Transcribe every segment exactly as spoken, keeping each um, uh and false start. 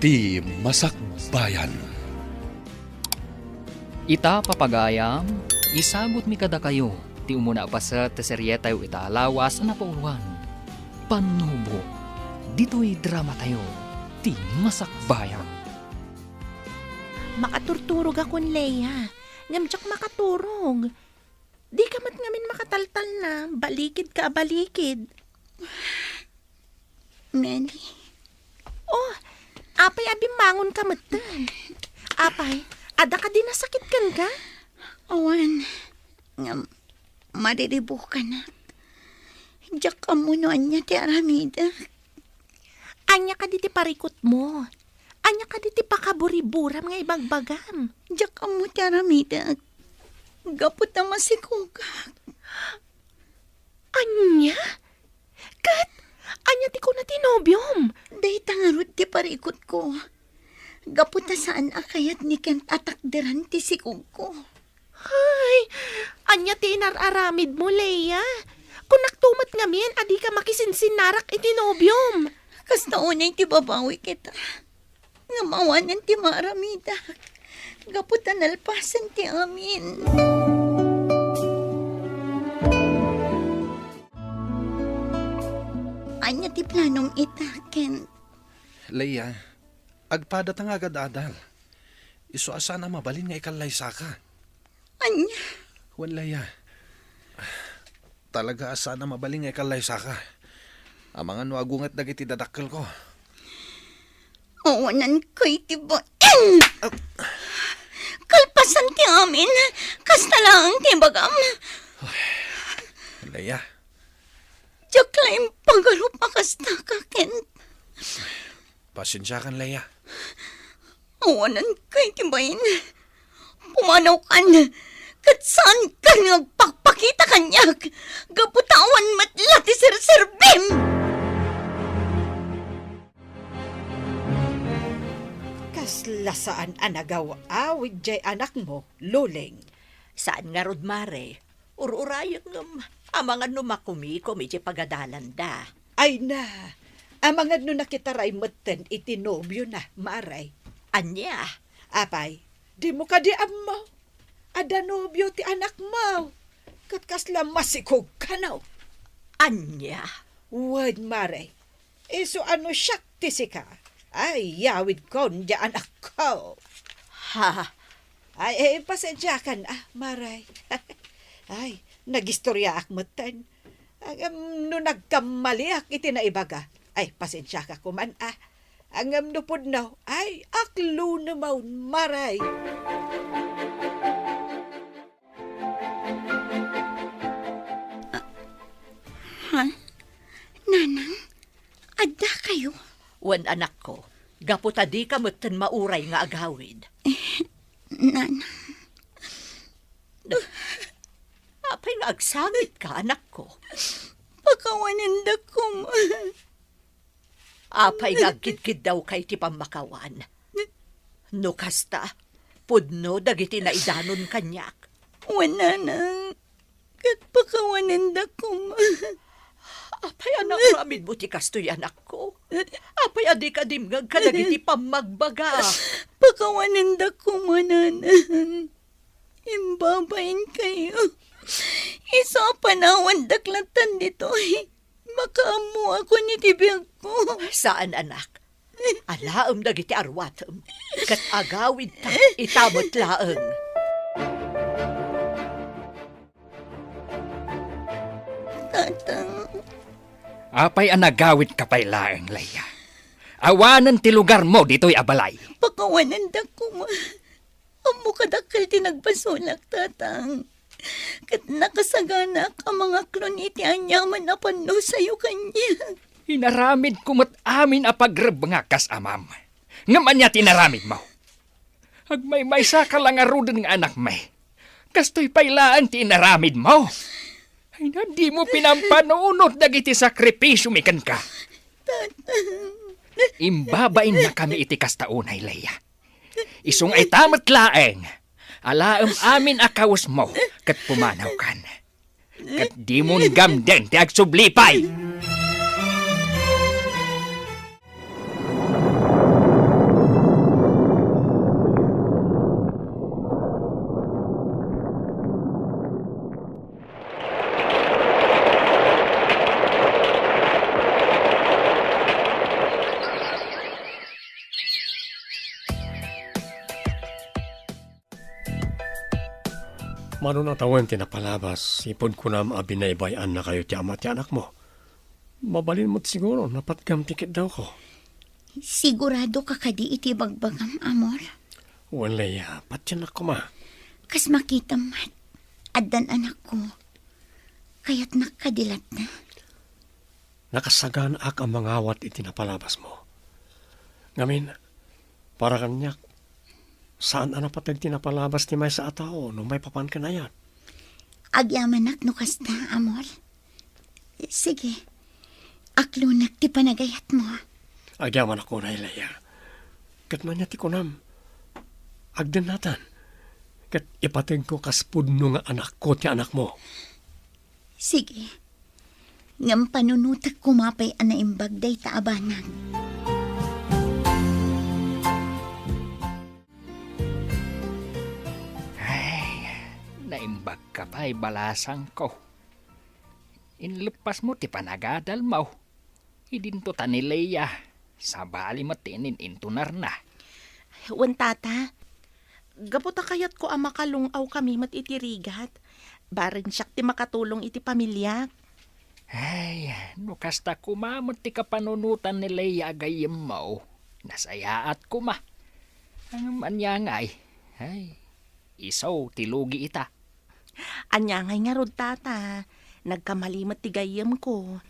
Ti Masakbayan. Ita, papagayam, isagutmi kadakayo ti umuna a paset ti serietayo ita a lawas a napauluan, Pannubo, ditoy dramatayo, Ti Masakbayan. Makaturturogakon, Lea. Ngem diak makaturog. Dika met ngamin makataltalna, balikidka a balikid. Meli. Oh, apay a bimmangonka metten? Apay, adda kadi nasakit kenka? Awan, ngem mariribukanak. Diak ammo no ania ti aramidek. Ania kadi ti parikutmo? Ania kadi ti pakaburiburam nga ibagbagam? Diak ammo ti aramidek. Gapu ta masikogak. Ania? Ket ania ti kuna ti nobiom? Dayta ngarud ti parikutko. Gapu ta saan a kayat ni Kent a takderan ti sikogko. Ay, ania ti inar-aramidmo, Lea? Kunakto met ngamin a dika makisinsinnarak iti nobiom. Kasta unay ti babawi kita. Ngem awanen ti maaramidak. Gapu ta nalpasen ti amin. Ania ti planom ita, Kent? Lea, agpadata nga agad-adal. Isu a saan a mabalin nga ikallaysaka. Ania? Wen, Lea. Talaga a saan a mabalin nga ikallaysaka. Amangan no agunget dagiti dadakkelko. Awananka iti bain! Ah. Kalpasan ti amin. Kasta laeng ti ibagam. Lea. Diak la impagarup a kasta ka, Kent. Pasensiakan, Lea. Awananka iti bain. Pumanawkan, ket saankan nga agpakpakita kaniak, gapu ta awan met la ti serserbim! Kasla saan a nagaw-awid diay anakmo, Luleng. Saan ngarud, Mare. Ur-urayek ngem amangan no makumikom iti pagadalanda. Ay na, amangan no nakitaray metten iti nobiona, Mare. Ania? Apay, dimo kadi ammo? Adda nobio ti anakmo. Ket kasla masikog kano. Ania? Wen, Mare. Isu a no siak ti sika, ay, yawidkon diay anakko. Ha? Ay, eh, pasensiakan, ah, Mare. Ay, nagistoriaak metten. Ngem no nagkammaliak iti naibaga, ay, pasensiaka koman, ah. Ngem no pudno, ay, aklunemon, Mare. Ah, ha? Nanang, adda kayo? Wen, anakko, gapu ta dika metten mauray nga agawid. Eh, Nanang. Apay nga agsangitka, anakko? Pakawanendak koma. Apay nga agkidkiddawka iti pammakawan? No kasta, pudno dagiti naidanon kaniak. Wen, Nanang, ket pakawanendak koma. Apay a naaramidmo ti kastoy, anakko? Apay a dika dimngeg kadagiti pammagbaga? Pakawanendak koma, Nanang. Imbabainkayo. Isu a panawandak lattan ditoy. Makaammoakon iti biagko. Saan, anak. Alaem dagiti aruatem, ket agawidta ita met laeng. Tatang. Apay a nagawidka pay laeng, Lea? Awanen ti lugarmo ditoy a balay. Pakawanendak koma. Ammo kadakkel ti nagbasolak, Tatang. Ket nakasaganak a mangaklon iti aniaman a pannusayo kaniak. Inaramidko met amin a pagrebbengak kas amam. Ngem ania ti inaramidmo? Agmaymaysaka la ngaruden nga anakmi. Kastoy pay laeng ti inaramidmo. Ay na, dimo pinampanunot dagiti sakripisiomi kenka. Tatang. Imbabainnakami iti kasta unay, Lea. Isu nga ita met laeng, alaem amin a kawesmo ket pumanawkan. Ket dimon gamden ti agsubli pay. Mano a tawen ti napalabas, ipud kunam a binaybay-annakayo ti ama ti anakmo. Mabalin met siguro, napatgam ti kiddawko. Sigurado ka kadi iti bagbagam, amor? Wen, Leia, patiennak koma. Kas makitam met, addan anakko. Kayatnak kadi latta? Nakasaganaak a mangawat iti napalabasmo. Ngamin, para kaniak, saan a napateg ti napalabas ti maysa a tao no maipapan ken ayat. Agyamanak no kasta, amor. Sige, aklonak ti panagayatmo. Agyamanak unay, Leia. Ket ania ti kunam, agdennatan. Ket ipategko kas pudno nga anakko ti anakmo. Sige. Ngem panunotek koma pay a naimbag dayta a banag. Ay, naimbag ka pay, balasangko. Inleppasmo ti panagadalmo. Idinto ta ni Leia, sabali met ti inintunarna. Wen, tata, gapu ta kayatko a makalung-awkami met iti rigat, bareng siak ti makatulong iti pamiliak. Ay, no kasta koma met ti kapanunotan ni Leia a gayyemmo, nasayaat koma. Ngem ania ngay? Ay, isu ti lugi ita. Ania ngay ngarud, tata? Nagkamali met ti gayyemko.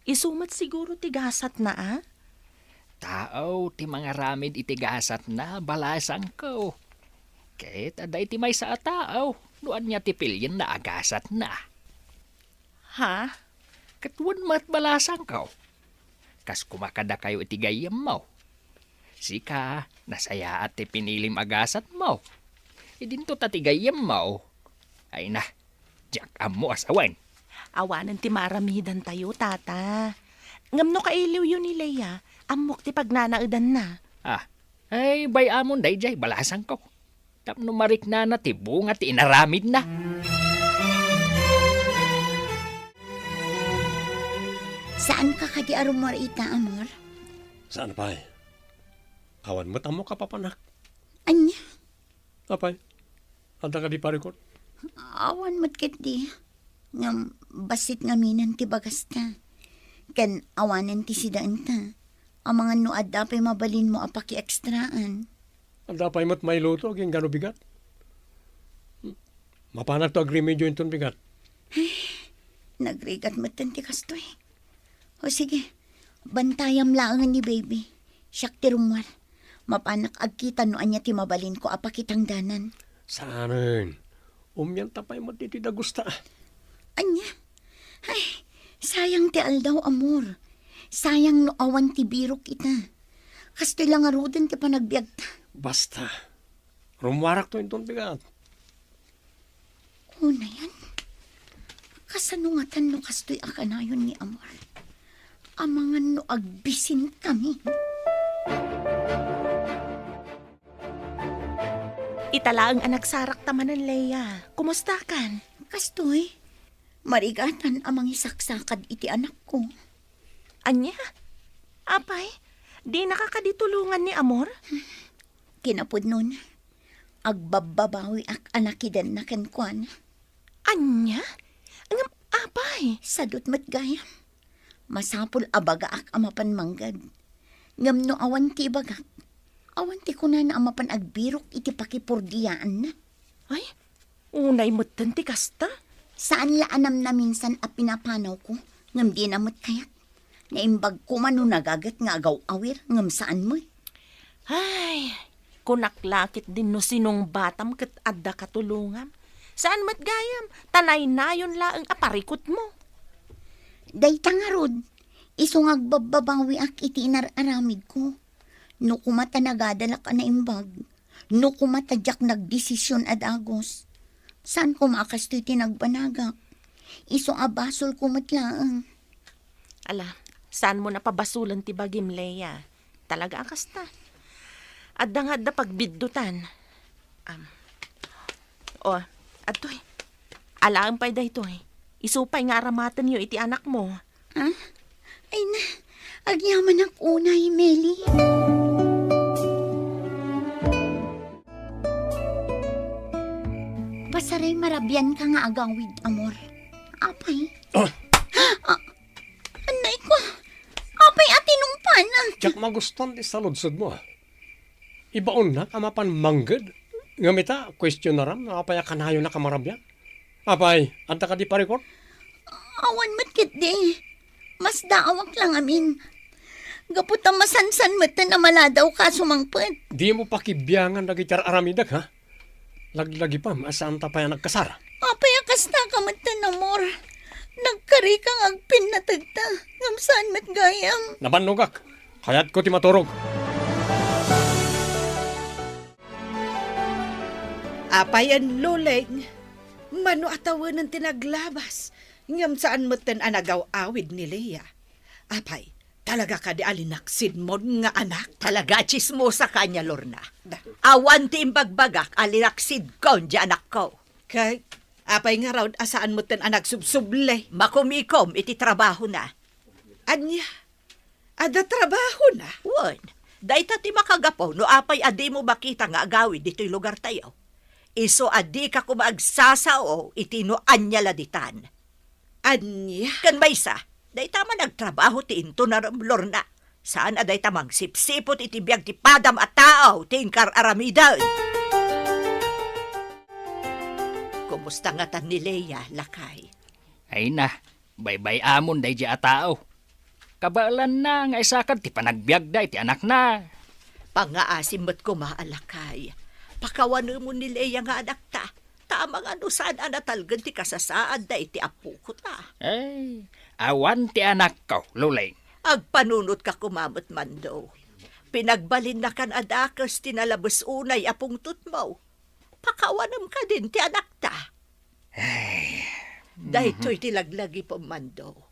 Isu met siguro ti gasatna, a? Tao ti mangaramid iti gasatna, balasangko. Ket adda iti maysa a tao, no ania ti pilienna a gasatna. Ha? Ket wen met, balasangko. Kas koma kadakayo iti gayyemmo. Sika, nasayaat ti pinilim a gasatmo. Idinto ta ti gayyemmo. Ay na, diak ammo a sawen. Awanen ti maaramidantayo, tata. Ngem no kailiwyo ni Leia, ammok ti pagnanaedanna. Ah, ay, bay-amon daydiay, balasangko. Tapno mariknana ti bunga ti inaramidna. Saanka kadi a rummuar ita, amor? Saan pay. Awan met ammok a papanak. Ania? Apay, adda kadi parikut? Awan met ketdi. Ngem bassit ngaminen ti bagasta. Ken awanen ti sidaenta. Amangan no adda pay mabalinmo a pakiekstraan. Adda pay met mailuto agingga no bigat. Mapanakto agremedio inton bigat. Nagrigat metten ti kastoy. O sige, bantayam laengen ni baby. Siak ti rummuar. Mapanak agkita no ania ti mabalinko a pakitangdanan. Saanen. Umianta pay met iti dagusta. Ania? Ay, sayang ti aldaw, amor. Sayang no awan ti birok ita. Kastoy la ngaruden ti panagbiagta. Basta. Rummuarakto inton bigat. Unayen, kasano ngatan no kastoy a kanayon ni amor? Amangan no agbisinkami. Ita laeng a nagsarakta manen, Leia. Kumustakan? Kastoy, marigatan a mangisaksakad iti anakko. Ania? Apay, dinaka kadi tulongan ni amor? Kinapudnona, agbabbabawiak a nakidanna kenkuana. Ania? Ngem apay? Sadut met gayam. Masapul a bagaak a mapan manggad. Ngem no awan ti ibagak, awan ti kunana a mapan agbirok iti pakipurdiyaanna. Ay, unay metten ti kasta. Saan la a namnaminsan a pinapanawko, ngem dina met kayat. Naimbag koma no nagaget nga agaw-awir, ngem saan met. Ay, kunak la ketdin no sinungbatam ket adda katulongam. Saan met gayam, ta naynayon laeng a parikutmo. Dayta ngarud, isu nga agbabbabawiak iti inar-aramidko. No koma ta nagadalak a naimbag, no koma ta diak nagdesision a dagus, saan koma a kastoy ti nagbanagak. Isu a basolko met laeng. Ala, saanmo a pabasolen ti bagim, Leia. Talaga a kasta. Adda nga adda pagbiddutan. Am. O, adtoy. Alaem pay daytoy. Isu pay nga aramatenyo iti anakmo. Ha? Ay na, agyamanak unay, Meli. Pasaray, mara- Bianka nga agawid, amor. Apay? Ah! Ah, anay ko. Apay a tinungpanak? Diak magustuan ti saludsodmo, ah. Ibaonnak a mapan mangged, ngem ita, kuestionaram no apay a kanayonak a marabian. Apay, adda kadi parikor? Awan met ketdi. Masdaawak la ngamin. Gapu ta masansan metten a maladawka a sumangpet. Dimo pakibiangan dagiti ar-aramidek, ha? Laglagipem a saanta pay a nagkasar. Apay a kasta ka metten, amor? Nagkarika nga agpinnategta, ngem saan met gayam. Nabannogak. Kayatko ti maturog. Apay, Luleng, mano a tawenen ti naglabas, ngem saan metten a nagaw-awid ni Lea. Apay, talaga kadi a linaksidmon nga anak? Talaga a tsismosa ka ania, Lorna. Da. Awan ti imbagbagak a linaksidkon ti anakko. Kay, apay ngarud a saan metten a nagsubsubli? Makumikom iti trabahona. Ania? Adda trabahona? Wen, dayta ti makagapu no apay a dimo makita nga agawid ditoy lugartayo. Isu a dika koma agsasao iti no ania la ditan. Ania? Ken maysa, dayta man agtrabaho ti intunarem, Lorna. Saan a dayta mangsipsiput iti biag ti padam a tao ti inkar-aramiden. Kumusta ngatan ni Lea, lakay? Ay na, baybay-amon daydiay a tao. Kabaelanna nga isakad ti panagbiagda iti anakna. Pangngaasim met koma a lakay. Pakawanemon ni Lea nga anakta, ta amangan no saan a natalgen ti kasasaadda iti apokota. Ay, awan ti anakko, Luleng. Agpanunotka koma met, Mando. Pinagbalinnakan a dakes ti nalabes unay a pungtotmo. Pakawanem kadin ti anakta. Ay. Daytoy ti laglagipem, Mando.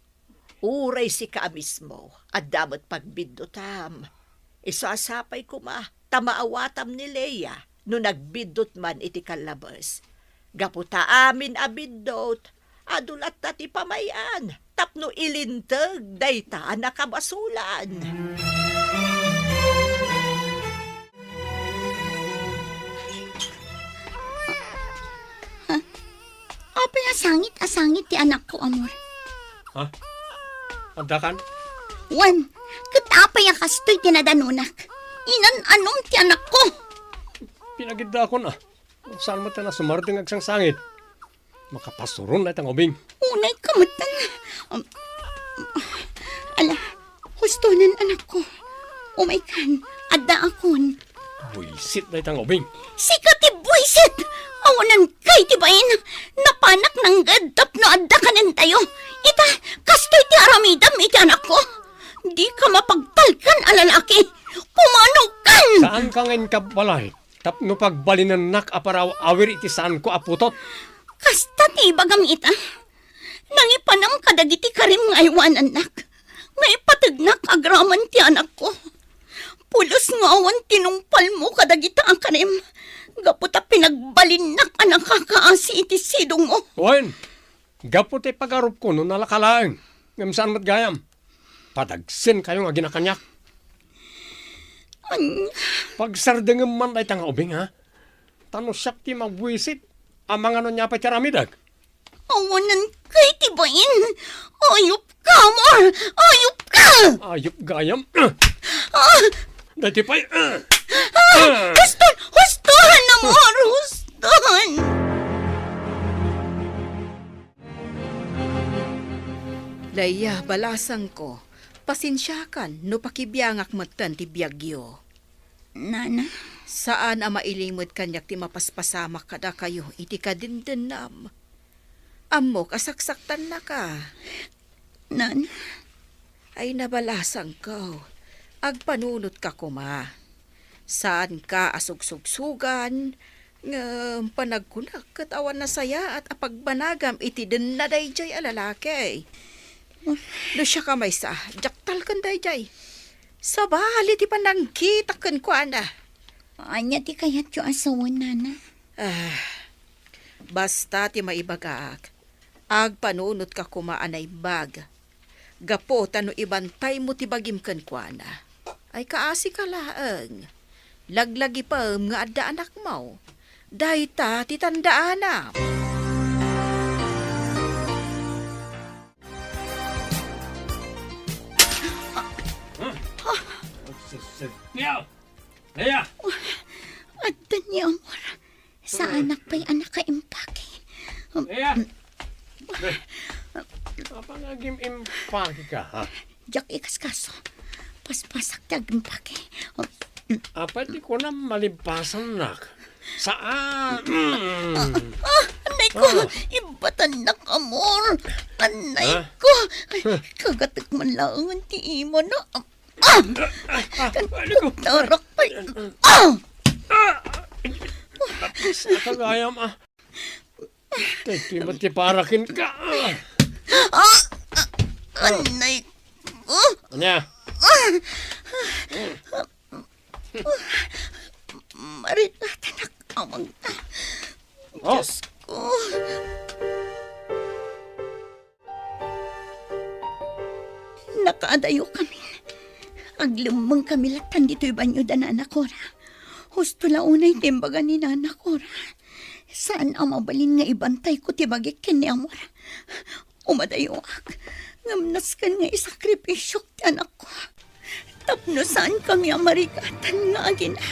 Uray sika a mismo, adda met pagbiddutam. Isu a sapay koma ta maawatam ni Lea no nagbiddut man iti kallabes. Gapu ta amin a biddut, adu latta ti pamay-an tapno ilinteg dayta a nakabasolan. Ha? Apay a sangit a sangit ti anakko, amor? Ha? Addakan? Wen, ket apay a kastoy ti nadanonak? Inan-anom ti anakko. Pinagiddaakon, ah. Saan met a sumardeng agsangsangit? Makapasuron dayta nga ubing. Unay ka met. Um, ala, hustonen, anakko. Umaykan, addaakon. Buisit dayta nga ubing. Sika ti buisit! Awanan kay ti bain! Napanak nanggad tapno adda kanentayo. Ita, kastoy ti aramidam iti anakko. Di ka mapagtalkan a lalaki. Pumanokan! Saan ka nga inkabbalay? Tapno pagbalinennak a paraw-awir iti saanko a putot. Kasta ti ibagam ita. Nangipanam kadagiti karim nga aywanannak, nga ipategnak agraman ti anakko. Pulos nga awan tinungpalmo kadagita a karim, gapu ta pinagbalinnak a nakakaasi iti sidongmo. Wen, gapu ti pagarupko no nalaka laeng, ngem saan met gayam. Padagsenkayo nga aginakaniak. Ania? Pagsardengem man dayta nga ubing, ha? Ta no siak ti mabuisit, amangan no ania pay ti aramidek? Awanan kay ti bain. Ayup ka, amor! Ayup ka! Ayup gayam. Ah! Daytoy pay. Ah! Ah! Huston! Huston, amor! Huston! Leia, balasangko, pasensiakan no pakibiangak metten ti biagyo. Nana? Saan a mailimud kaniak ti mapaspasamak kadakayo iti kadendennam. Ammok a saksaktannaka. Nana? Ay, nabalasangko, agpanunotka koma. Saanka a sugsugsugan, ngem panagkunak ket awan nasayaat a pagbanagam iti denna daydiay a lalaki. No siak a maysa, diak talken daydiay. Sabali ti panangkitak kenkuana. Ania ti kayatyo a sawen, Nana? Ah, basta ti maibagak, agpanunotka koma a naimbag. Gapu ta no ibantaymo ti bagim kenkuana, ay kaasika laeng. Laglagipem nga adda anakmo. Dayta ti tandaanam. Leia! Leia! Adda ni Amor. Saanak pay a nakaimpake. Leia! Apay nga agim-impake ka, ha? Diak ikaskaso. Paspasak ti agimpake. Apay ti kunam malimpasannak? Saan? Ah, ah, anay ko! Ah. Ibatannak, Amor! Anay ko! Ay, kagatek man laengen ti imana. Ah! Tarak pay. Ah! Tapos, atagayam, ah. Kay ti met ti parakin ka. Ah! Anay ko. Ania? Marigatanak, Amang. Oh. Diyos ko. Nakaadayo kami. Aglemmeng kami lattan ditoy banio da Nana Cora. Husto la unay ti imbaga ni Nana Cora. Saan a mabalin nga ibantayko ti bagik ken ni Amor. Umadayoak, ngem nasken nga isakripisiok ti anakko. Tapno saan kami a marigatan nga agina.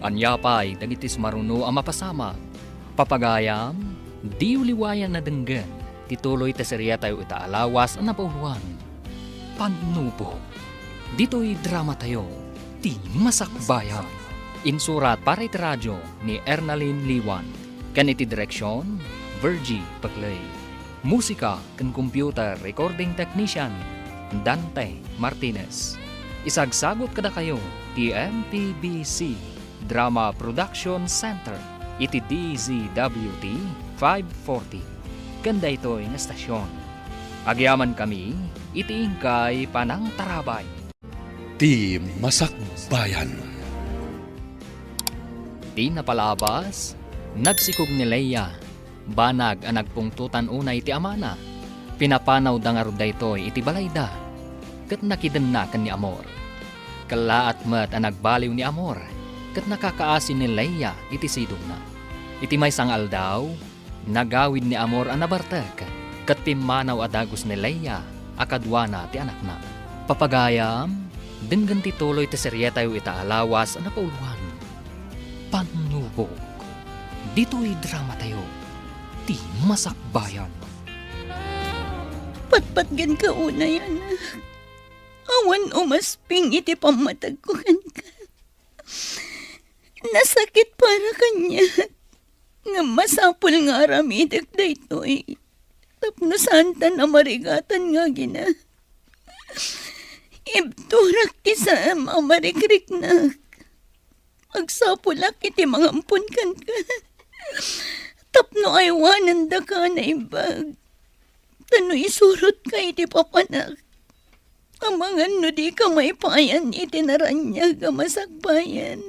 Ania pay dagiti sumaruno a mapasamak? Papagayam, diyo liwayan a denggen ti tuloy ti serietayo ita a lawas a napauluan, Pannubok. Ditoy dramatayo, Ti Masakbayan. Insurat para iti radio ni Ernalyn Liwan, ken iti direksion, Virgie Paclay. Musika ken computer recording technician, Dante Martinez. Isagsagut kadakayo ti M P B C Drama Production Center iti D Z W T five forty. Ken daytoy nga estasion, agyamankami iti inkay panangtarabay. Ti Masakbayan. Ti napalabas, nagsikog ni Leia, banag a nagpungtotan unay ti amana. Pinapanawda ngarud daytoy iti balayda, ket nakidenna ken ni Amor. Kellaat met a nagbaliw ni Amor, ket nakakaasi ni Leia iti sidongna. Iti maysa nga aldaw, nagawid ni Amor a nabartek ket pimmanaw a dagus ni Leia a kaduana ti anakna. Papagayam, denggen ti tuloy ti serietayo ita a lawas a napauluan, Pannubok. Ditoy dramatayo, Ti Masakbayan. Patpatgenka unay, anak. Awan umasping iti pammatagko kenka. Nasakit para kaniak. Ngem masapul nga aramidek daytoy tapno saantan a marigatan nga agina. Ibturak ti saem a marikriknak. Agsapulak iti mangampon kenka tapno aywanendaka a naimbag. Ta no isurotka iti papanak, amangan no dika maipayan iti naraniag a masakbayan.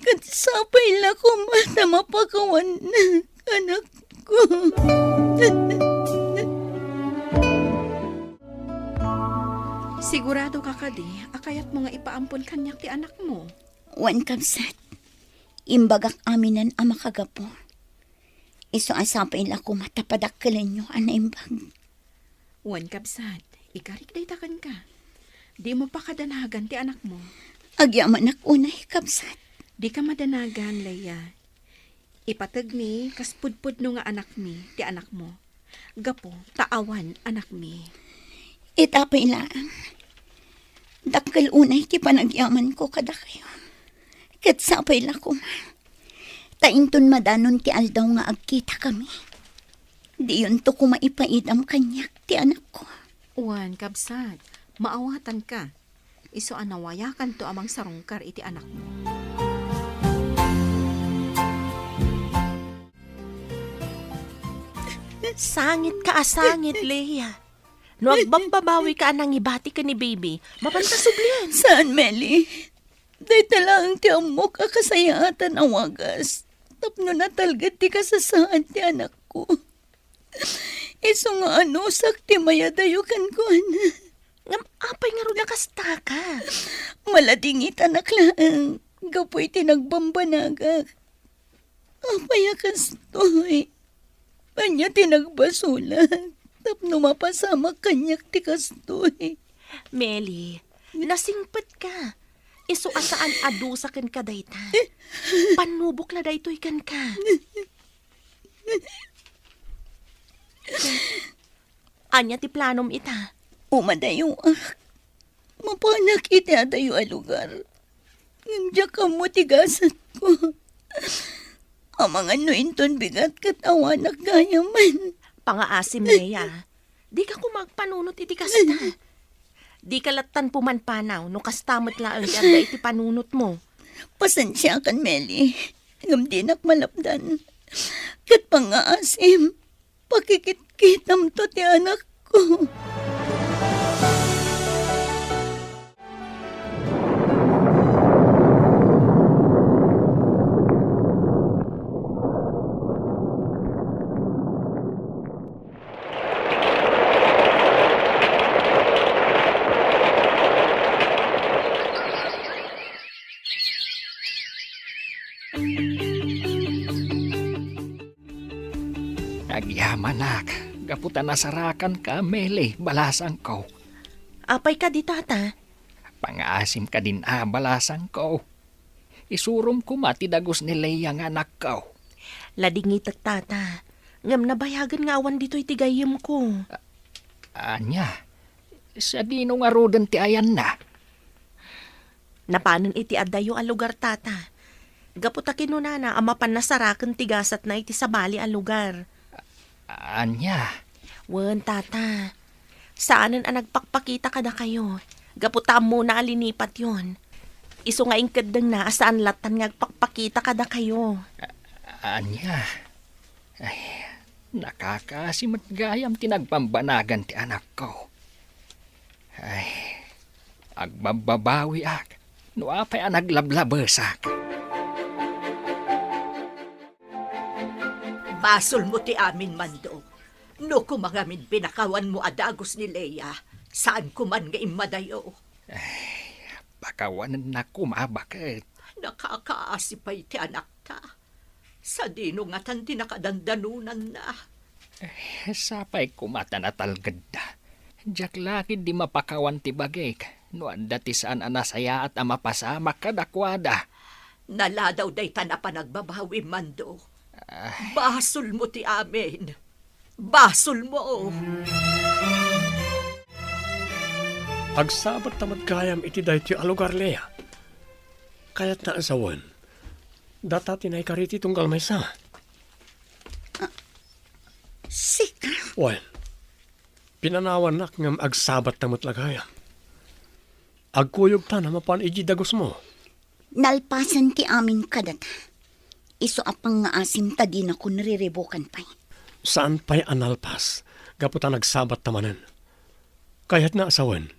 Ket sapay la koma ta mapakawannak, anakko. Sigurado ka kadi a kayatmo nga ipaampon kaniak ti anakmo? Wen, kabsat. Imbagak aminen a makagapu. Isu a sapay la koma ta padakkelenyo a naimbag. Wen, kabsat, ikarik dayta kenka. Dimo pakadanagan ti anakmo. Agyamanak unay, kabsat. Dika madanagan, Leia. Ipategmi kas pudpudno nga anakmi ti anakmo. Gapu ta awan anakmi. Ita pay laeng, dakkel unay ti panagyamanko kadakayo. Ket sapay la koma ta inton madanon ti aldaw nga agkitakami, diyonto koma ipaidam kaniak ti anakko. Wen, kabsat, maawatanka. Isu a nawayakanto a mangsarungkar iti anakmo. Sangitka a sangit, Leia. No agbabbabawi ka a nangibati ken ni Baby, mapanta sublian. Saan, Meli. Dayta laeng ti ammok a kasayaatan a wagas tapno natalged ti kasasaad ti anakko. Isu nga anusak ti mayadayo kenkuana. Ngem apay ngarud a kastaka? Maladingitanak laeng gapu iti nagbambanagak. Apay a kastoy? Ania ti nagbasolak tapno mapasamak kaniak ti kastoy? Meli, nasingpetka. Isu a saan a dusa kenka dayta. Pannubok la daytoy kenka. Ania ti planom ita? Umadayoak. Mapanak iti adayo a lugar. Ngem diak ammo ti gasatko. Amangan no inton bigat ket awanak gayamen. Pangaasim, Lea. Dika koma agpanunot iti kasta. Dika lattan pumanpanaw no kasta met laeng ti adda iti panunotmo. Pasensiakan, Meli, ngem dinak malapdan. Ket pangaasim, pakikitkitamto ti anakko. Agyamanak, gapu ta nasarakanka, Meli, balasangko. Apay kadi, Tata? Pangaasim kadin a, balasangko. Isurom koma ti dagus ni Lea nga anakko. Ladingitek, Tata. Ngem nabayagen nga awan ditoy ti gayyemko. A-, ania? Sadino ngaruden ti ayanna? Napanen iti adayo a lugar, Tata. Gapu ta kinunana a mapan nasaraken ti gasatna iti sabali a lugar. Ania? Wen, Tata. Saanen a nagpakpakita kadakayo. Gapu ta ammona a linipatyon. Isu nga inkeddengna a saan lattan nga agpakpakita kadakayo. A-, ania? Ay, nakakaasi met gayam ti nagbambanagan ti anakko. Ay, agbabbabawiak no apay a naglablabesak. Basolmo ti amin, Mando. No koma ngamin pinakawanmo a dagus ni Lea, saan koman nga immadayo. Ay, pakawanennak koma baket. Nakakaasi pay ti anakta. Sadino ngatan ti nakadandanonanna? Eh, sapay koma ta natalgedda. Diak la ketdi mapakawan ti bagik no adda ti saan a nasayaat a mapasamak kadakuada. Naladaw daytan a panagbabawim, Mando. Ah. Basolmo ti amin. Basolmo. Agsabatta met gayam iti daytoy a lugar, Lea. Kayatna a sawen, data ti naikari ti tunggal maysa. Ah, sika? Wen, pinanawannak ngem agsabatta met la gayam. Agkuyogtan a mapan idiay dagusmo. Nalpasen ti amin kadata. Isu a pangngaasim ta dinakon riribukan pay. Saan pay a nalpas, gapu ta nagsabatta manen. Kayatna a sawen,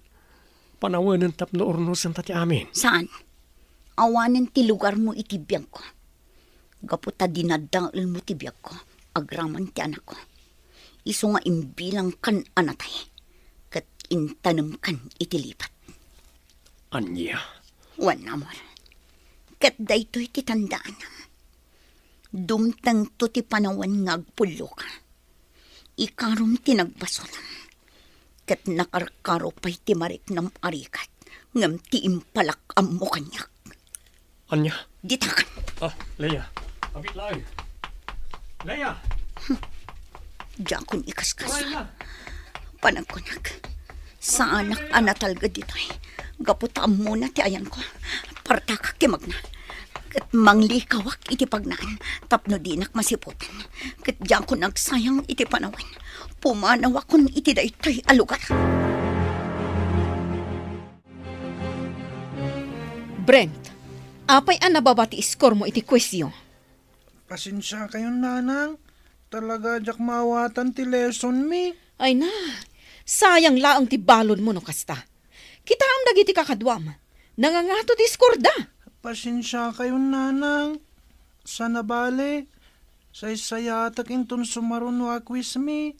panawenen tapno urnosenta ti amin. Saan. Awanen ti lugarmo iti biagko. Gapu ta dinadaelmo ti biagko, agraman ti anakko. Isu nga imbilangkan a natay, ket intanemkan iti lipat. Ania? Wen, amor. Ket daytoy ti tandaanam. Dumtengto ti panawen nga agpulloka. Ikarom ti nagbasolem. Ket nakarkaro pay ti mariknam a rigat, ngem ti impalak ammo kaniak. Ania? Ditakan. Ah, Lea. Apit laeng. Lea! Diakon ikaskas. Uray na. Panagkunak. Saanak a natalged ditoy. Gapu ta ammona ti ayanko. Partakak ti magna. Ket manglikawak iti pagnaan tapno dinak masiputan. Ket diakon agsayang iti panawen. Pumanawakon iti daytoy a lugar. Brent, apay a nababa ti iskormo iti kuisyo? Pasensiakayon, nanang. Talaga diak maawatan ti lessonmi. Ay na, sayang laeng ti balonmo no kasta. Kitaem dagiti kakaduam. Nangangato ti iskorda. Pasensiakayon, nanang. Saan a bale, saysayaatek inton sumaruno a quizmi.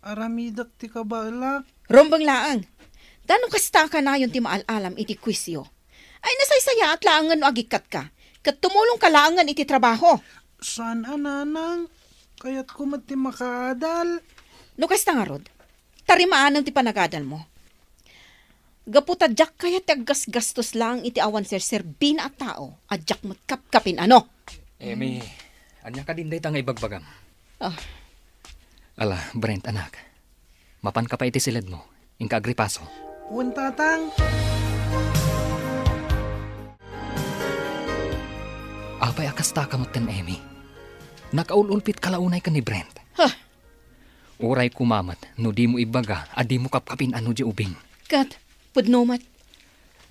Aramidek ti kabaelak. Rumbeng laeng. Ta no kasta a kanayon ti maal-alam iti kuisyo, ay nasaysayaat laengen no agikkatka, ket tumulongka laengen iti trabaho. Saan a, nanang. Kayatko met ti makaadal. No kasta ngarud, tarimaanem ti panagadalmo. Gapu ta diak kayat ti aggasgastos laeng iti awan serserbina a tao a diak met kapkapin-ano. Emi, ania kadin dayta nga ibagbagam? Ah. Ala, Brent, anak. Mapanka pay iti siledmo. Inka agripaso. Wen, Tatang. Apay a kastaka metten, Emi? Nakaul-ulpitka la unay ken ni Brent. Ha? Uray koma met no dimo ibaga a dimo kapkapin-ano diay ubing. Ket, pudno met.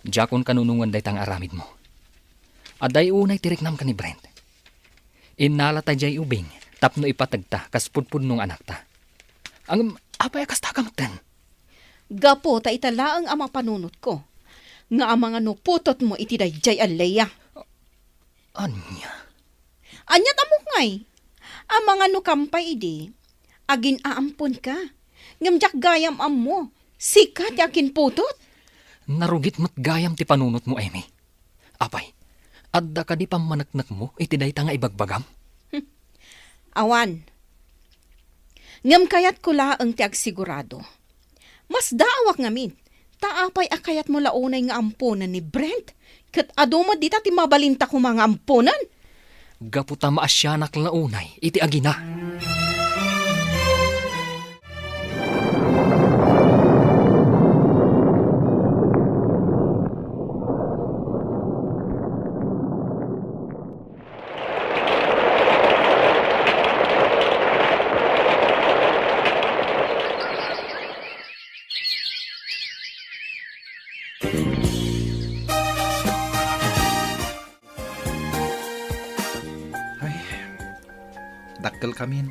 Diakon kanunongen dayta nga aramidmo. Adda unay ti riknam ken ni Brent. Innalata diay ubing tapno ipategta kas pudpudno nga anakta. Ngem, apay a kastaka metten? Gapu ta ita laeng a mapanunotko nga amangan no putotmo iti daydiay a Lea. Ania? Aniat ammok ngay? Amangan no kampay idi, agin-aamponka. Ngem diak gayam ammo, sika ti akinputot. Narugit met gayam ti panunotmo, Emi. Apay, adda kadi pammaneknekmo iti dayta nga ibagbagam? Hmm. Awan. Ngem kayatko laeng ti agsigurado. Masdaawak ngamin, ta apay a kayatmo la unay nga amponen ni Brent? Ket adu met dita ti mabalinta koma nga amponen? Gapu ta maasianak la unay iti agina. Ay, dakkelkamin.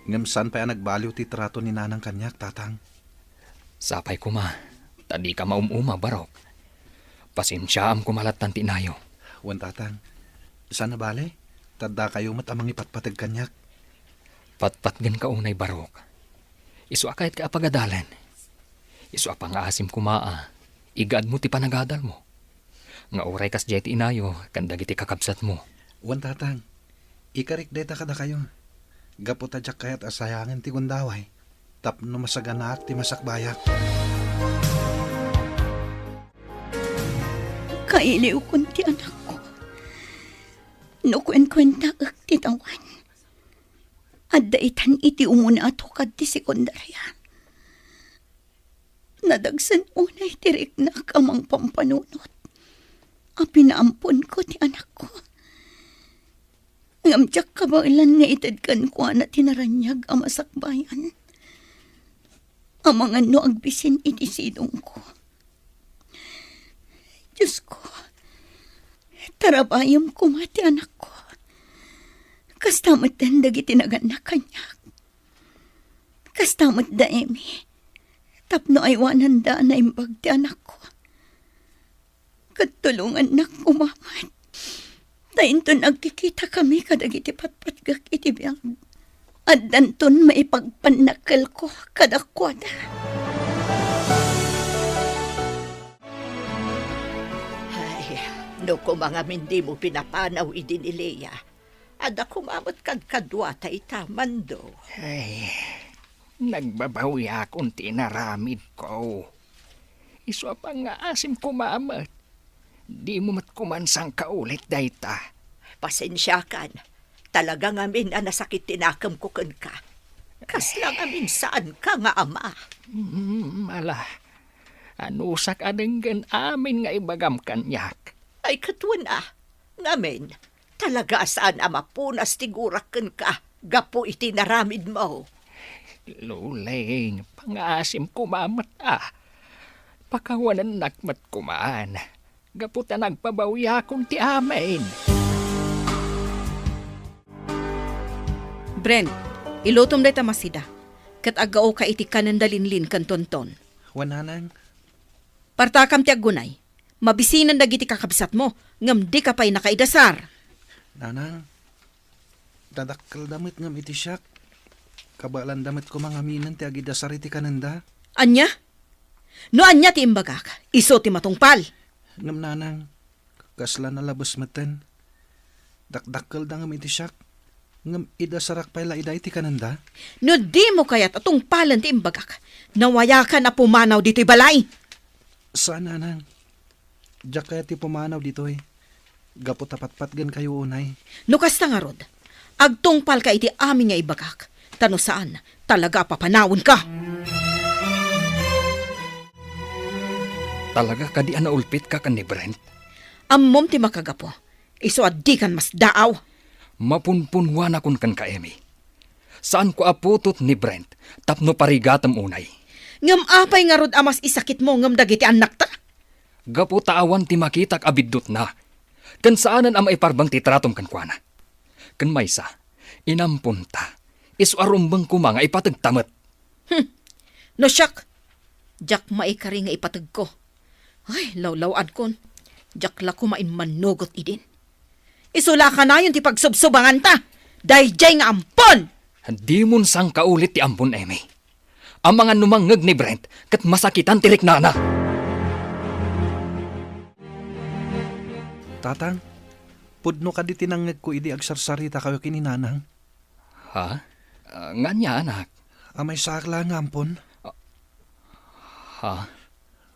Ngem saan pay a nagbaliw ti trato ni Nanang kaniak, Tatang. Sapay koma, ta dika maum-uma, Barok. Pasensiaam koma lattan ti inayo. Wen, Tatang. Saan a bale, ta addakayo met a mangipatpateg kaniak. Patpatgenka unay, Barok. Isu a kayatka a pagadalen. Isu a pangaasim koma a igaadmo ti panagadalmo. Nga uray kasdiay ti inayo ken dagiti kakabsatmo. Wen, Tatang. Ikarik dayta kadakayo. Gapu ta diak kayat a sayangen ti gundaway tapno masaganaak ti masakbayak. Kailiwkon ti anakko. No kuenkuentaek ti tawen, adda itan iti umuna a tukad ti sekundaria. Nadagsen unay ti riknak a mangpampanunot a pinaamponko ti anakko. Ngem diak kabaelan nga ited kenkuana ti naraniag a masakbayan. Amangan no agbisin iti sidongko. Diosko, tarabayem koma ti anakko. Kasta met dagiti nagannak kaniak. Kasta met da Emi. Tapno aywananda a naimbag ti anakko. Ket tulongannak koma met. Ta inton agkikitakami kadagiti patpatgek iti biag, addanton maipagpannakkelko kadakuada. Ay, no koma ngamin dimo pinapanaw idi ni Lea, adda koma met kadkaduata ita, Mando. Ay, nagbabawiakon ti inaramidko. Isu a pangngaasim koma met. Dimo met koman sangkaulit dayta. Pasensiakan. Talaga ngamin a nasakit ti nakemko kenka. Kasla ngamin saanka nga ama. Mm, ala. Anusak a denggen amin nga ibagam kaniak. Ay, ket wen a. Ngamin, talaga a saan a mapunas ti gurak kenka gapu iti naramidmo. Luleng, pangaasim koma met a. Pakawanennak met koman, gapu ta nagbabawiakon ti amin. Brent, ilutom dayta masida, ket aggaoka iti kanenda Linlin ken Tonton. Wen, Nanang. Partakam ti aggunay. Mabisinen dagiti kakabsatmo, ngem dika pay nakaidasar. Nanang, dadakkelda met ngem iti siak. Kabaelanda met koma ngaminen ti agidasar iti kanenda. Ania? No ania ti imbagak, isu ti matungpal. Ngem, Nanang, kasla nalabes metten. Dakdakkelda ngem iti siak. Ngem idasarak pay la iday ti kanenda? No dimo kayat a tungpalen ti imbagak, nawayakan a pumanaw ditoy balay. Saan, nanang. Diak kayat ti pumanaw ditoy. Gapu ta patpatgenkayo unay. No kasta ngarud, agtungpalka iti amin nga ibagak, ta no saan, talaga a papanawenka. Talaga kadi a naulpitka ken ni Brent? Ammom ti makagapu. Isu a dikan masdaaw. Mapunpunwanakon kenka, Amy. Saanko a putot ni Brent tapno parigatem unay. Ngem apay ngarud a mas isakitmo ngem dagiti annakta? Gapu ta awan ti makitak a biddutna, ken saanen a maiparbeng ti tratom kenkuana. Ken maysa, inamponta, isu a rumbeng koma nga ipategta met. Hmm. No siak, diak maikari nga ipategko. Ay, lawlaw-adkon. Diak la koma immannugot idin. Isu la kanayon ti pagsubsubanganta. Daydiay nga ampon! Dimon sangkaulit ti ampon, Amy. Amangan no mangngeg ni Brent ket masakitan ti riknana. Tatang, pudno kadi ti nangngegko idi agsarsaritakayo ken ni Nanang? Ha? Ah, nga ania, anak? A maysaak laeng nga ampon. Ah, ha?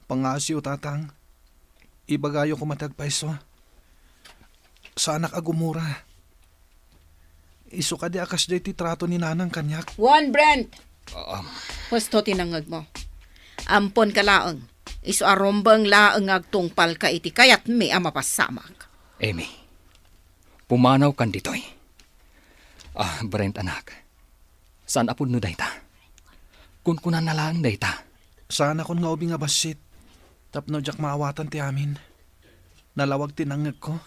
Pangaasiyo, Tatang. Ibagayo koma ti agpayso. Saanak a gumura. Isu kadi a kasdiay ti trato ni Nanang kaniak. Wen, Brent! Ah, um. Husto ti nangngegmo. Amponka laeng. Isu a rumbeng laeng nga agtungpalka iti kayatmi a mapasamak. Amy, pumanawkan ditoy. Ah, Brent, anak. Saan a pudno dayta. Kunkunana laeng dayta. Saanakon nga ubing a bassit tapno diak maawatan ti amin. Nalawag ti nangngegko,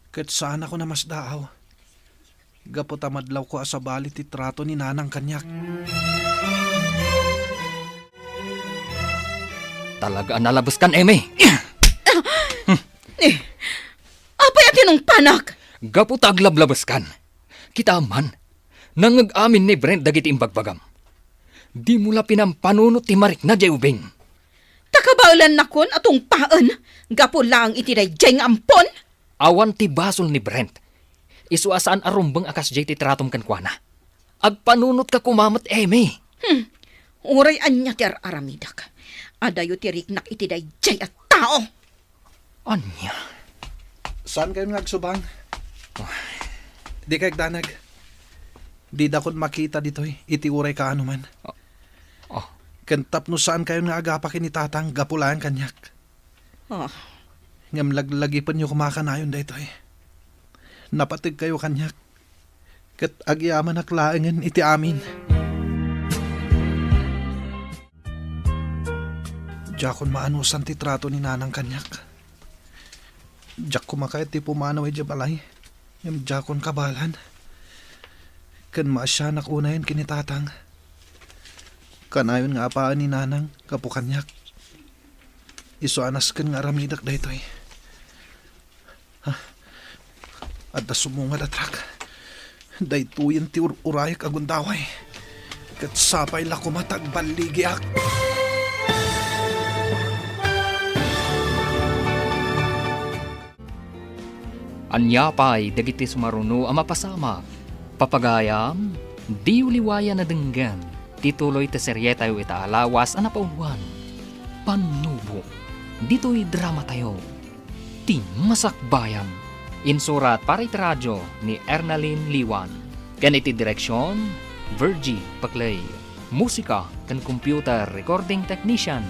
ket saanakon a masdaaw. Gapu ta madlawko a sabali ti trato ni Nanang kaniak. Talaga a nalabeskan, Amy! Eh, apay a tinungpanak? Gapu ta aglablabeskan. Kita man, nangngeg amin ni Brent dagiti imbagbagam. Dimo la pinampanunot ti marikna diay ubing. Ta kabaelannakon a tungpaen gapu laeng iti daydiay nga ampon? Awan ti basol ni Brent. Isu a saan a rumbeng a kasdiay ti tratom kenkuana. Agpanunotka koma met, Amy. Hmm. Uray ania ti ar-aramidek, adayo ti riknak iti daydiay a tao. Ania? Saankayon nga agsubang? Ah. Dika agdanag. Didakon makita ditoy iti uray kaanoman. Ah. Ah. Ken tapno saankayon nga agapa ken ni Tatang gapu laeng kaniak. Ah. Ngem laglagipenyo koma kanayon daytoy. Napategkayo kaniak, ket agyamanak laengen iti amin. Diakon maanusan ti trato ni Nanang kaniak. Diak koma kayat ti pumanaw idiay balay, ngem diakon kabaelan. Ken maasianak unayen ken ni Tatang. Kanayon nga apaen ni Nanang gapu kaniak. Isu a nasken nga aramidek daytoy. Ha? Adda sumungad a truck. Daytoyen ti ur-urayek a gundaway. Ket sapay la koma ta agballigiak. Ania pay dagiti sumaruno a mapasamak? Papagayam, diyo liwayan a denggen ti tuloy ti serietayo ita a lawas a napauluan, Pannubo, ditoy dramatayo, Ti Masakbayan. Insurat para iti radio ni Ernalyn Liwan, ken iti direksion, Virgie Paclay. Musika ken computer recording technician,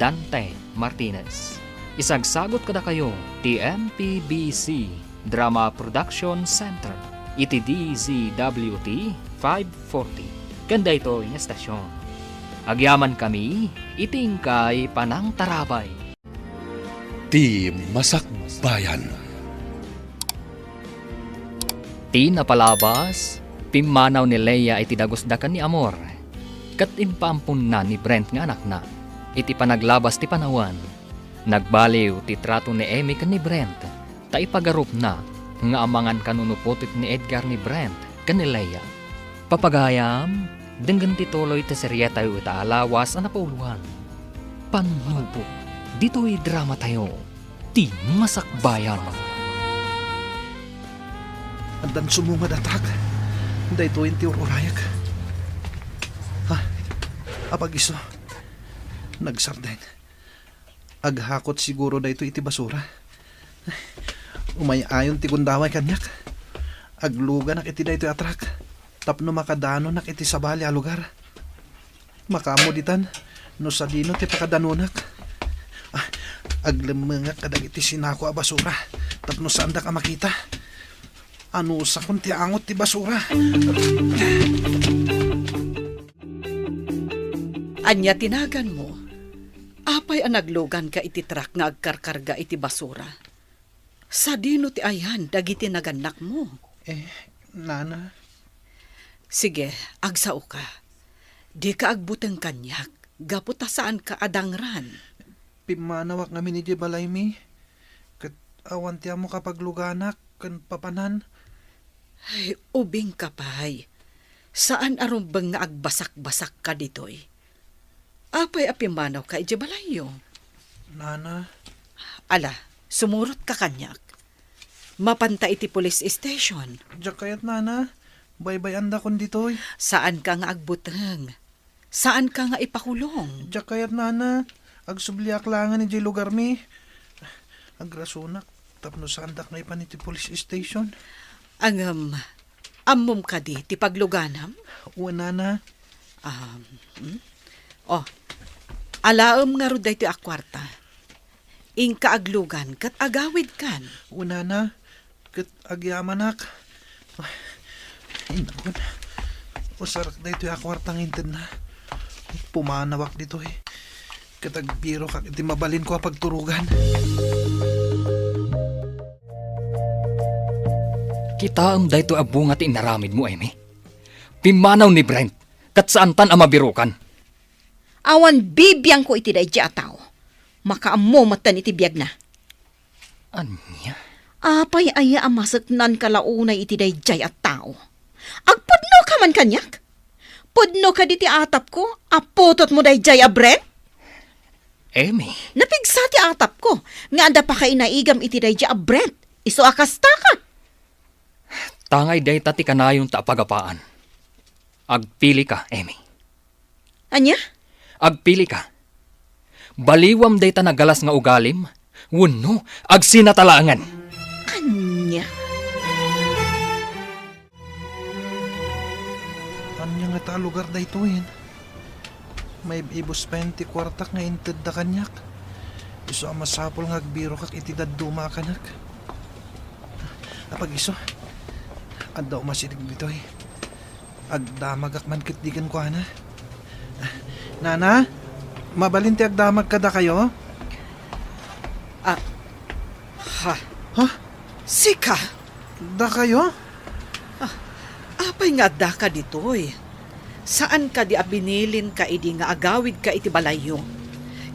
Dante Martinez. Isagsagut kadakayo ti M P B C Drama Production Center iti D Z W T five forty ken daytoy nga estasion. Agyamankami iti inkay panangtarabay. Ti Masakbayan. Ti napalabas, pimmanaw ni Leia iti dagusda ken ni Amor, ket impaamponna ni Brent nga anakna. Iti panaglabas ti panawen, nagbaliw ti trato ni Amy ken ni Brent, ta ipagarupna nga amangan kano no putot ni Edgar ni Brent ken ni Leia. Papagayam, denggen ti tuloy ti serietayo ita a lawas a napauluan, Pannubo, ditoy dramatayo, Ti Masakbayan. Addan sumungad a truck. Daytoyen ti ur-urayak. Ha? Apag-isu. Nagsardeng. Aghakot siguro daytoy iti basura. Umay-ayon ti gundaway kaniak. Agluganak iti daytoy a truck tapno makadanonak iti sabali a lugar. Makaammo ditan no sadino ti pakadanonak. Ah, aglemmengak kadagiti sinako a basura tapno saandak a makita. Anusakon ti angot ti basura. Ania ti naganmo? Apay a nagluganka iti truck nga agkarkarga iti basura? Sadino ti ayan dagiti nagannakmo? Eh, nana. Sige, agsaoka. Dika agbuteng kaniak, gapu ta saanka a dangran. Pimmanawak ngamin idiay balaymi, ket awan ti ammok a pagluganak ken papanan. Ay, ubingka pay. Saan a rumbeng nga agbasakbasakka ditoy. Apay a pimmanawka idiay balayyo? Nana. Ala, sumurotka kaniak. Mapanta iti police station. Diak kayat, nana. Baybay-andakon ditoy. Saanka nga agbuteng. Saanka nga ipakulong. Diak kayat, nana. Agsubliak laengen idiay lugarmi. Agrasunak tapno saandak maipan iti police station. Ngem, ammom kadi ti pagluganam? Wen, nana. Um, hmm? Oh, alaem ngarud daytoy a kuarta. Inka aglugan ket agawidkan. Wen, nana, ket agyamanak. Ay, ay, nakon. Usarak daytoy a kuarta nga intedna. Pumanawak ditoy. Ket agbirokak iti mabalinko a pagturogan. Kitaem daytoy a bunga ti inaramidmo, Amy. Pimmanaw ni Brent, ket saantan a mabirokan. Awan bibiangko iti daydiay a tao. Makaammo metten iti biagna. Ania? Apay aya a maseknanka la unay iti daydiay a tao? Agpudnoka man kaniak? Pudno kadi ti atapko a putotmo daydiay a Brent? Amy. Napigsa ti atapko nga adda pakainaigam iti daydiay a Brent. Isu a kastaka. Tangay dayta ti kanayonta a pagapaan. Agpilika, Amy. Ania? Agpilika. Baliwam dayta nagalas nga ugalim, wenno agsinata laengen. Ania? Ania ngata a lugar daytoyen? Maib-ibus payen ti kuartak nga intedda kaniak. Isu a masapul nga agbirokak iti dadduma a kanak. Apag-isu, adda umasideg ditoy. Agdamagak man ketdi kenkuana. Nana, mabalin ti agdamag kadakayo? Ah, ha? Ha? Sika? Dakayo? Ah, apay nga addaka ditoy? Saan kadi a binilinka idi nga agawidka iti balayyo?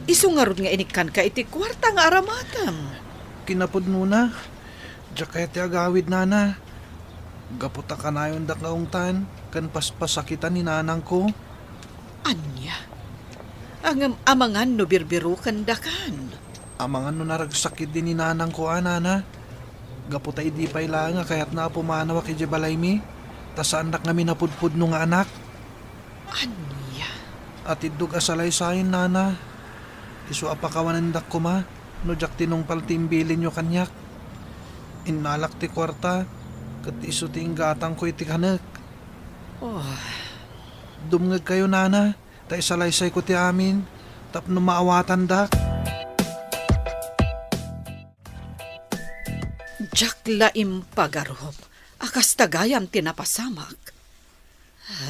Isu ngarud nga inikkanka iti kuarta nga aramatem. Kinapudnona, diak kayat ti agawid, nana. Gapu ta kanayondak nga ungtan ken paspasakitan ni nanangko. Ania? Ngem amangan no birbirokendakan? Amangan no naragsak ketdi ni nanangko a, nana. Gapu ta idi pay laeng a kayatna a pumanawak idiay balaymi, ta saannak ngamin a pudpudno nga anak. Ania? Atiddog a salaysayen, nana. Isu a pakawanendak koma no diak tinungpal ti imbilinyo kaniak. Innalak ti kuarta, ket isu ti inggatangko iti kanek. Oh. Dumngegkayo, nana, ta isalaysayko ti amin tapno maawatandak. Diak la impagarup a kasta gayam ti napasamak.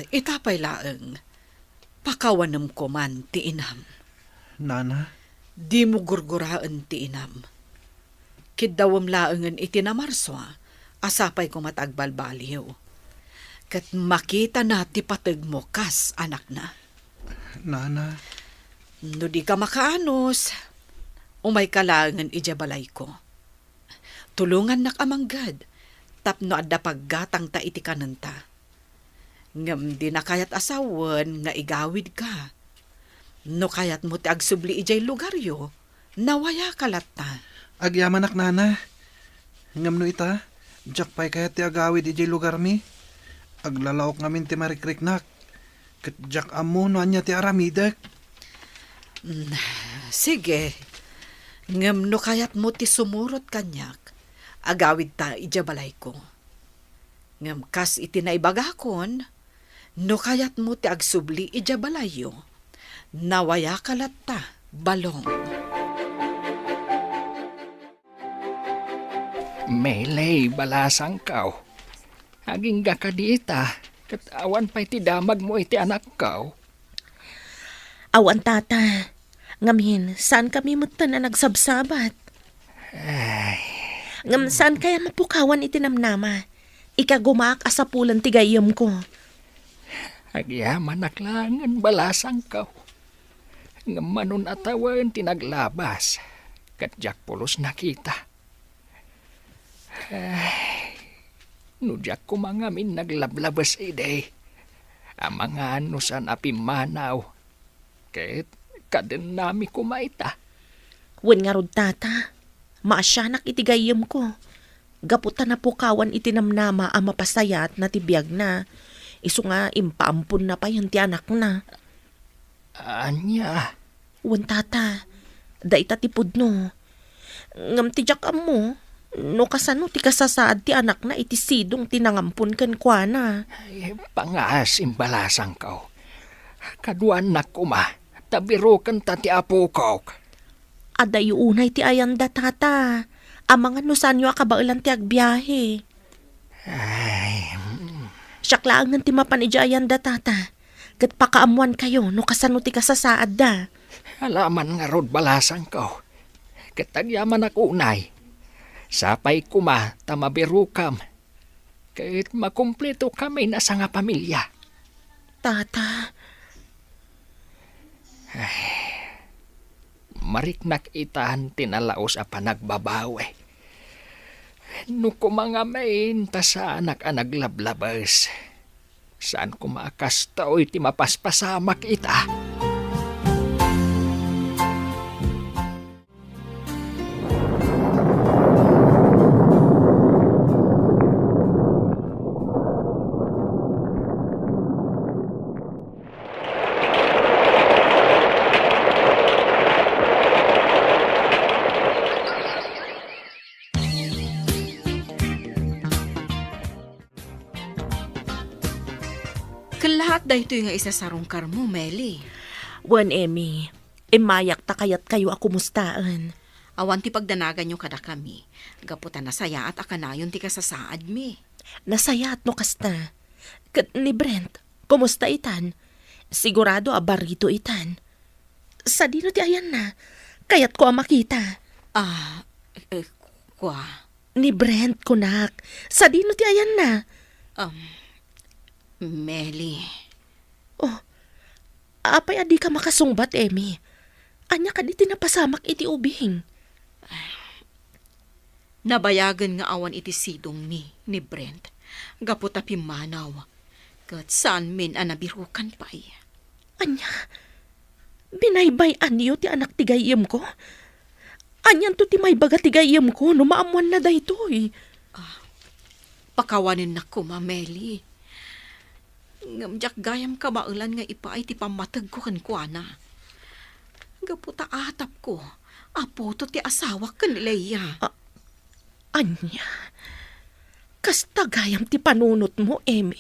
Ita pay laeng, pakawanem koman ti inam. Nana? Dimo gurguraen ti inam. Kiddawem laengen iti Namarso a sapay koma ta agbalbaliw. Ket makitana ti pategmo kas anakna. Nana. No dika makaanus, umayka laengen idiay balayko. Tulongannak a mangged tapno adda paggatangta iti kanenta. Ngem dina kayat a sawen nga igawidka. No kayatmo ti agsubli idiay lugaryo, nawayaka latta. Agyamanak, nana. Ngem no ita, diak pay kayat ti agawid idiay lugarmi. Aglalaok ngamin ti marikriknak, ket diak ammo no ania ti aramidek. Mm, sige. Ngem no kayatmo ti sumurot kaniak, agawidta idiay balayko. Ngem kas iti naibagakon, no kayatmo ti agsubli idiay balayyo, nawayaka latta, Balong. Meli, balasangko. Agingga kadi ita, ket awan pay ti damagmo iti anakko. Awan, Tata. Ngamin, saankami metten a nagsabsabat. Ay. Ngem saankay a mapukawan iti namnama. Ikagumaak a sapulen ti gayyemko. Agyamanak laengen, balasangko. Ngem manon a tawen ti naglabas, ket diak pulos nakita. Ay, no diak koma ngamin naglablabes idi, amangan no saan a pimmanaw, ket kadennami koma ita. Wen ngarud, Tata, maasianak iti gayyemko. Gapu ta napukawan iti namnama a mapasayaatna ti biagna, isu nga impaamponna payen ti anakna. Ania? Wen, Tata, dayta ti pudno. Ngem ti diak ammo, no kasano ti kasasaad ti anakna iti sidong ti nangampon kenkuana. Ay, pangas, imbalasangko. Kaduanak koma, ta birukenta ti apokok. Adayo unay ti ayanda, Tata. Amangan no saanyo a kabaelan ti agbiahe. Ay, mm. Siak laengen ti mapan idiay ayanda, Tata. Ket pakaammoankayo no kasano ti kasasaadda. Alaman ngarud, balasangko. Ket agyamanak unay. Sapay koma ta mabirukam. Ket makumpletokamin a sangapamilia. Tata. Ay, mariknak itan ti nalaus a panagbabawi. No koma ngamin ta saanak a naglablabes, saan koma a kastoy ti mapaspasamak ita. Ket laat daytoy nga isasarungkarmo, Meli. Wen, Emmy. Immayak ta kayatkayo a kumustaen. Awan ti pagdanaganyo kadakami, gapu ta nasayaat a kanayon ti kasasaadmi. Nasayaat no kasta. Ket ni Brent, kumusta itan? Sigurado a barito itan. Sadino ti ayanna? Kayatko a makita. Ah, eh, kua? Ni Brent, kunak. Sadino ti ayanna? Um, Meli. Oh, apay a dika makasungbat, Emmy? Ania kadi ti napasamak iti ubing? Nabayagen nga awan iti sidongmi ni Brent gapu ta pimmanaw, ket saanmin a nabirukan pay. Ania? Binaybay-anyo ti anak ti gayyemko? Anianto ti maibaga ti gayyemko no maammoanna daytoy? Ah, pakawanennak koma, Meli. Ngem diak gayam kabaelan nga ipaay ti pammategko kenkuana. Gapu ta atapko a putot ti asawak ken ni Leia. A-, ania? Kasta gayam ti panunotmo, Emmy.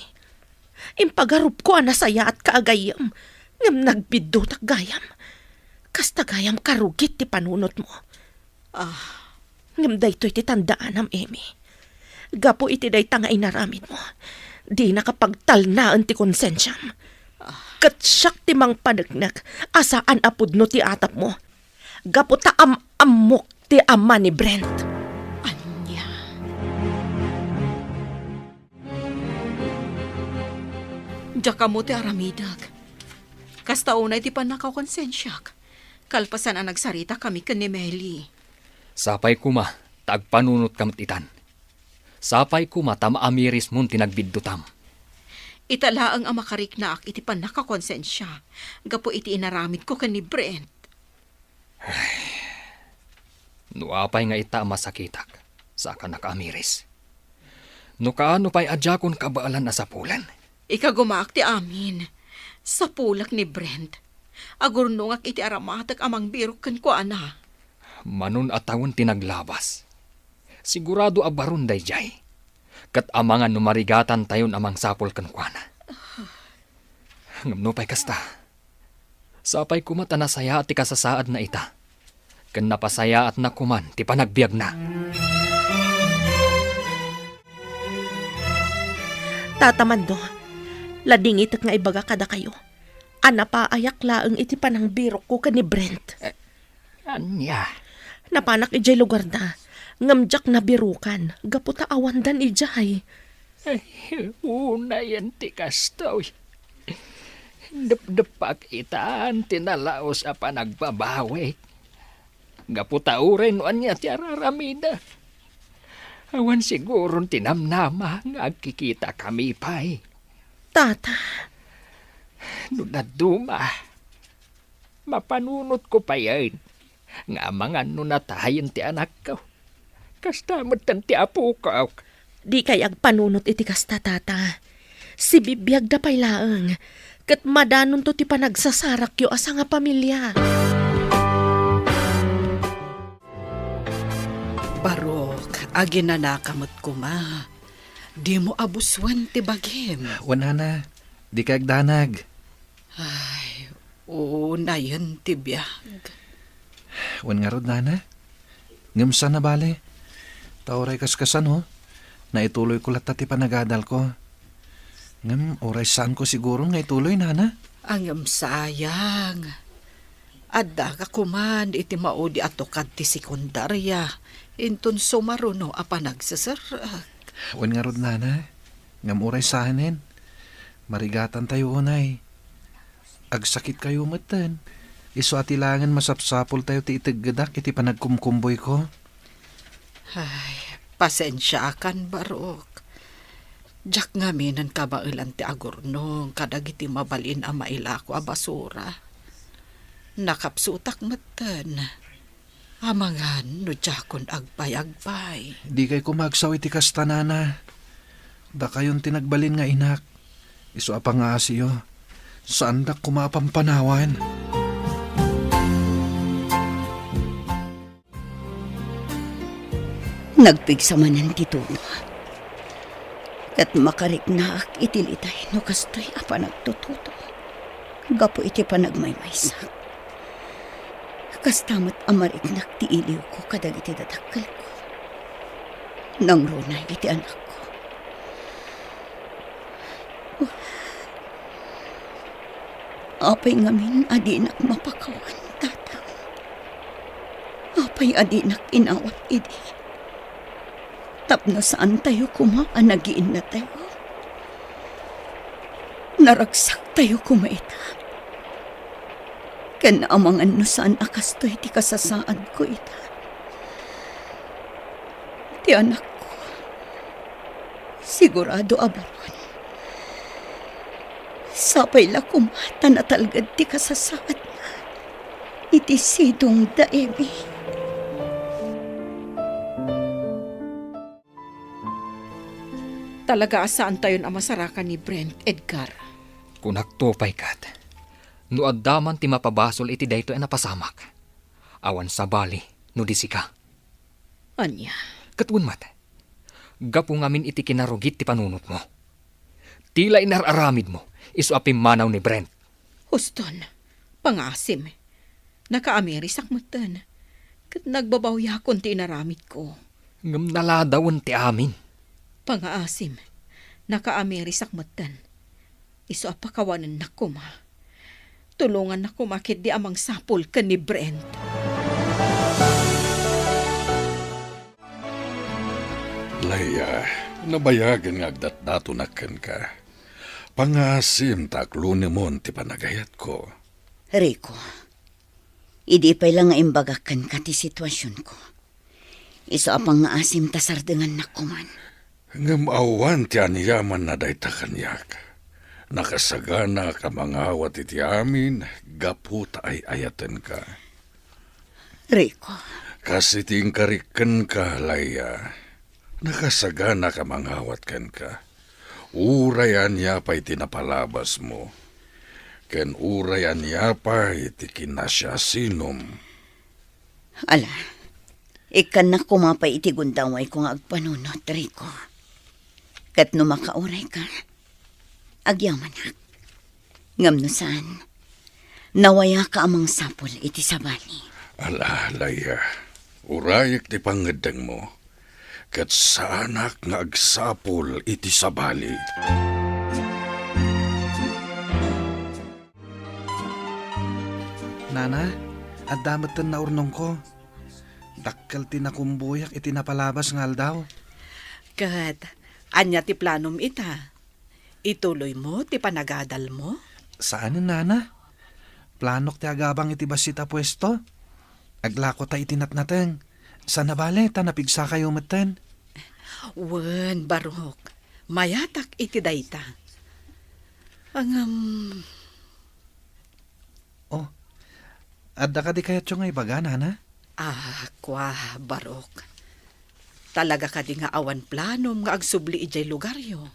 Impagarupko a nasayaatka a gayyem, ngem nagbiddutak gayam. Kasta gayam karugit ti panunotmo. Ah. Ngem daytoy ti tandaanam, Emmy. Gapu iti dayta nga inaramidmo, dinaka pagtalnaen ti konsensiam. Ah. Ket siak ti mangpaneknek a saan a pudno ti atapmo. Gapu ta am-ammok ti ama ni Brent. Ania? Diak ammo ti aramidek. Kasta unay ti pannakakonsensiak, kalpasan a nagsaritakami ken ni Meli. Sapay koma ta agpanunotka met itan. Sapay koma ta maamirismon ti nagbiddutam. Ita laeng a makariknaak iti pannakakonsensia gapu iti inaramidko ken ni Brent. Ay, no apay nga ita a masakitak, saka nakaamiris. No kaano pay a diakon kabaelan a sapulen? Ikagumaak ti amin. Sapulek ni Brent. Agurnongak iti aramatek a mangbirok kenkuana. Manon a tawen ti naglabas. Sigurado a baron daydiay. Ket amangan no marigatantayon a mangsapul kenkuana. Ngem nupay kasta, sapay koma ta nasayaat ti kasasaadna ita, ken napasayaatna koman ti panagbiagna. Tata Mando, ladingitek nga ibaga kadakayo a napaayak laeng iti panangbirokko ken ni Brent. Ania? Napanak idiay lugarda, ngem diak nabirokan gapu ta awandan idiay. Ay, unayen ti kastoy. Depdeppak itan ti nalaos a panagbabawik. Gapu ta uray no ania ti araramida. Awan siguron ti namnama nga agkikitakami pay. Tata. No dadduma, mapanunotko payen nga amangan no natayen ti anakko. Kasta metten ti apok. Dikay agpanunot iti kasta, Tata. Sibibiagda pay laeng, ket madanonto ti panagsasarakyo a sangapamilia. Barok, aginanaka met koma. Dimo abusuen ti bagim. Wen, Nana, dikay agdanag. Ay, unayen ti biag. Wen ngarud, Nana? Ngem saan a bale. Ta uray kaskasano, naituloyko latta ti panagadalko. Ngem uray saanko siguron nga ituloy, Nana. Ngem sayang. Addaka koman iti maudi a tukad ti sekundaria, inton sumaruno a panagseserrek. Wen ngarud, Nana, ngem uray saanen, marigatantayo unay. Agsakitkayo metten. Isu a ti laengen masapsapultayo ti iteggedak iti panagkumkumboyko. Ay, pasensiakan, Barok. Diak ngamin kabaelan ti agurnong kadagiti mabalin a mailako a basura. Nakapsutak metten. Amangan no diakon agpayagpay. Dikay koma agsaw iti kasta, Nana. Dakayon ti nagbalin nga inak. Isu a pangaasiyo. Saandak koma a pampanawan. Nagpigsa manen ti tuno. Ket makariknaak iti litay no kastoy a panagtutudo gapu iti panagmaymaysak. Kasta met a mariknak ti iliwko kadagiti dadakkelko. Nangruna iti anakko. Apay ngamin a dinak mapakawan, Tatang? Apay a dinak inawat idi? Tapno saantayo koma a nagiinnatayo. Naragsaktayo koma ita. Ken amangan no saan a kastoy ti kasasaadko ita. Ti anakko, sigurado a baron. Sapay la koma ta natalged ti kasasaadna iti sidong da Emi. Talaga a saantayon a masarakan ni Brent, Edgar. Kunakto pay ket, no adda man ti mapabasol iti daytoy a napasamak, awan sabali no di sika. Ania? Ket wen met, gapu ngamin iti kinarugit ti panunotmo. Ti la inar-aramidmo, isu a pimmanaw ni Brent. Huston, pangaasim. Nakaamirisak metten, ket nagbabawiakon ti inaramidko. Ngem naladawen ti amin. Pangaasim, nakaamirisak metten. Isu a pakawanennak koma. Tulongannak koma ketdi a mangsapul ken ni Brent. Leia, nabayagen nga agdatdatonak kenka. Pangaasim ta aklunemon ti panagayatko. Rico, idi pay la nga imbagak kenka ti situasionko, isu a pangaasim ta sardengannak koman. Ngem awan ti aniamanna dayta kaniak. Nakasaganak a mangawat iti amin gapu ta ay-ayatenka. Rico. Kas iti inkarik kenka, Leia. Nakasaganak a mangawat kenka. Uray ania pay ti napalabasmo, ken uray ania pay ti kinasiasinom. Ala, ikkannak koma pay iti gundawayko nga agpanunot, Rico. Ket no makaurayka, agyamanak. Ngem no saan, nawayaka a mangsapul iti sabali. Ala, Leia, urayek ti pangngeddengmo, ket saanak nga agsapul iti sabali. Nana, adda metten naurnongko. Dakkel ti nakumbuyak iti napalabas nga aldaw. Ket ania ti planom ita? Ituloymo ti panagadalmo? Saanen, Nana. Planok ti agabang iti bassit a puesto. Aglakota iti natnateng. Saan a bale ta napigsakayo metten. Wen, Barok. Mayatak iti dayta. Ngem, Oh, adda kadi kayatyo nga ibaga, Nana? Ah, kua, Barok. Talaga kadi nga awan planom nga agsubli idiay lugaryo?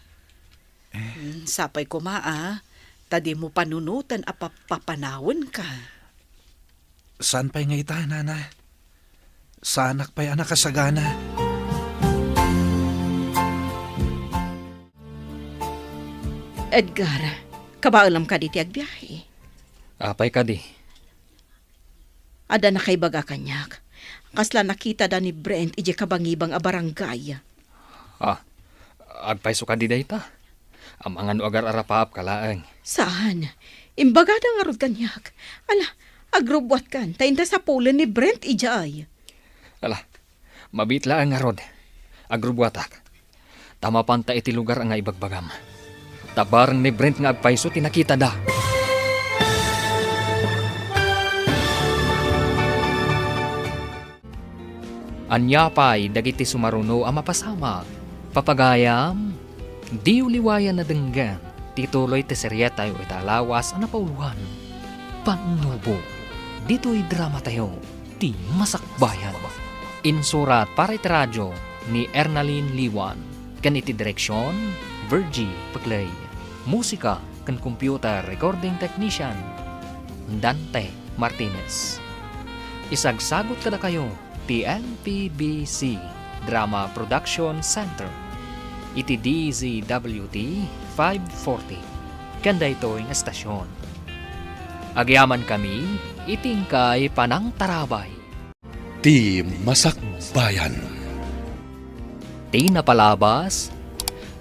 Eh. Hmm, sapay koma, ah, ta dimo panunoten a papapanawenka. Saan pay nga ita, Nana? Saanak pay a nakasagana. Edgar, kabaelam kadi ti agbiahe? Apay kadi? Adda nakaibaga kaniak. Kasla nakitada ni Brent idiay kabangibang a barangay. Ah, agpayso kadi dayta? Amangan no agar-arapaapka laeng. Saan? Imbagada ngarud kaniak. Ala, agrubbuatkan, ta inta sapulen ni Brent idiay. Ala, mabiit laeng ngarud. Agrubbuatak. Ta mapanta iti lugar nga ibagbagam. Ta bareng ni Brent nga agpayso ti nakitada. Ania pay dagiti sumaruno a mapasamak? Papagayam, diyo liwayan a denggen ti tuloy ti serietayo ita a lawas a napauloan, Pannubo, ditoy dramatayo, ti Masakbayan. Insurat para iti radio ni Ernalyn Liwan, ken iti direksion, Virgie Peclay. Musika ken computer recording technician, Dante Martinez. Isagsagut kadakayo ti M P B C Drama Production Center iti D Z W T five forty ken daytoy nga estasion. Agyamankami iti inkay panangtarabay. Ti Masakbayan. Ti napalabas,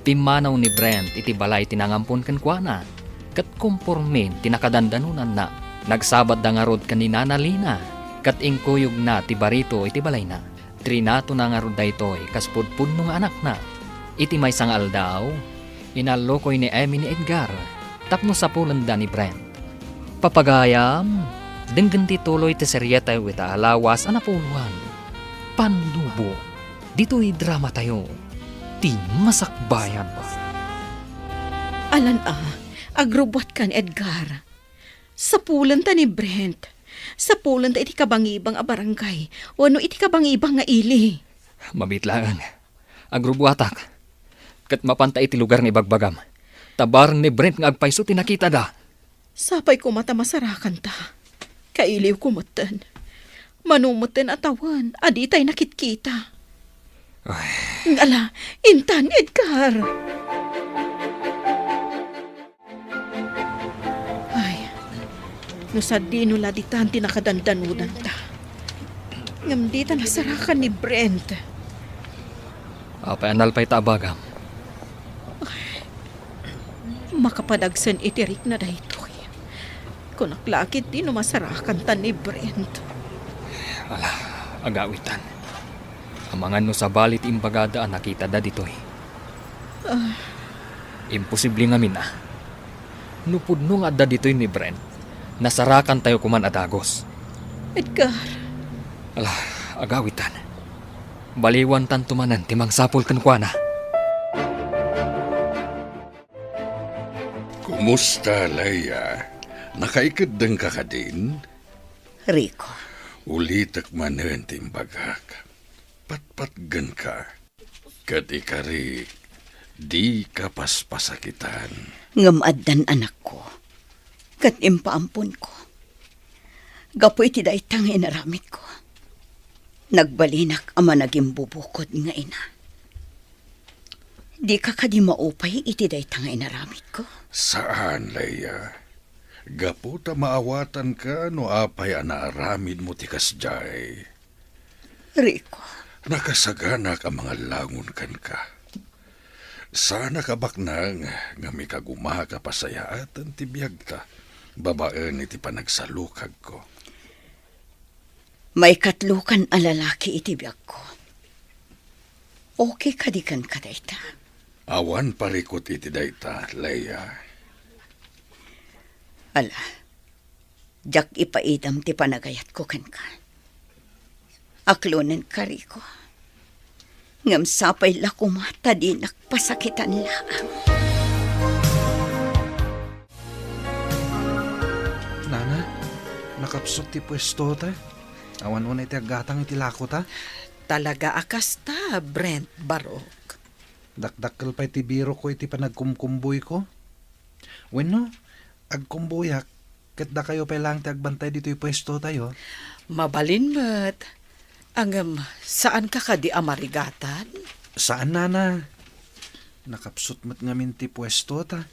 pimmanaw ni Brent iti balay ti nangampon kenkuana, ket kompormin ti nakadandanonanna. Nagsabatda ngarud ken ni Nana Lina, ket inkuyogna ti barito iti balayna. Trinatona ngarud daytoy kas pudpudno nga anakna. Iti maysa nga aldaw, inallukoy ni Emmy ni Edgar tapno sapulenda ni Brent. Papagayam, denggen ti tuloy ti serietayo ita a lawas a napauloan, Pannubo, ditoy dramatayo, ti Masakbayan. Alan a, agrubbuatkan, Edgar. Sapulenta ni Brent. Sapulenta iti kabangibang a barangay wenno iti kabangibang nga ili. Mabiit laeng. Agrubbuatak. Ket mapanta iti lugar nga ibagbagam. Ta bareng ni Brent nga agpayso ti nakitada. Sapay koma ta masarakanta. Kailiwko metten. Mano metten a tawen a ditay nakitkita. Ay. Ala, intan, Edgar. Ay, no sadino la ditan ti nakadandanonanta. Ngem dita nasarakan ni Brent. Apay a nalpay ta abagam? Ay, makapadagsen iti rikna daytoy. Kunak la ketdi no masarakantan ni Brent. Ala, agawitan. Amangan no sabali ti imbagada a nakitada ditoy. Ah. Imposible ngamin a. No pudno nga adda ditoy ni Brent, nasarakantayo koman a dagus. Edgar. Ala, agawitan. Baliwantanto manen ti mangsapul kenkuana. Kumusta, Leia? Nakaikeddengka kadin? Rico. Ulitek manen ti imbagak. Patpatgenka. Ket ikarik, dika paspasakitan. Ngem addan anakko, ket impaamponko. Gapu iti dayta nga inaramidko, nagbalinak a managimbubukod nga ina. Dika kadi maupay iti dayta nga inaramidko? Saan, Leia. Gapu ta maawatanka no apay a naaramidmo ti kasdiay. Rico. Nakasaganak a mangallangon kenka. Saanak a baknang nga mikagumak a pasayaatan ti biagta babaen iti panagsalukagko. Maikatlokan a lalaki iti biagko. Okay kadi kenka dayta? Awan parikut iti dayta, Leia. Ala, diak ipaidam ti panagayatko kenka. Aklonenka, Rico. Ngem sapay la koma ta dinak pasakitan laeng. Nana, nakapsut ti puestota. Awan unay ti aggatang iti lakota. Talaga a kasta, Brent Barok. Dakdakkel pay ti birokko iti panagkumkumboyko. Wenno, agkumboyak, ket dakayo pay laeng ti agbantay ditoy puestotayo. Mabalin met. Ngem, saanka kadi a marigatan? Saan, nana. Nakapsut met ngamin ti puestota.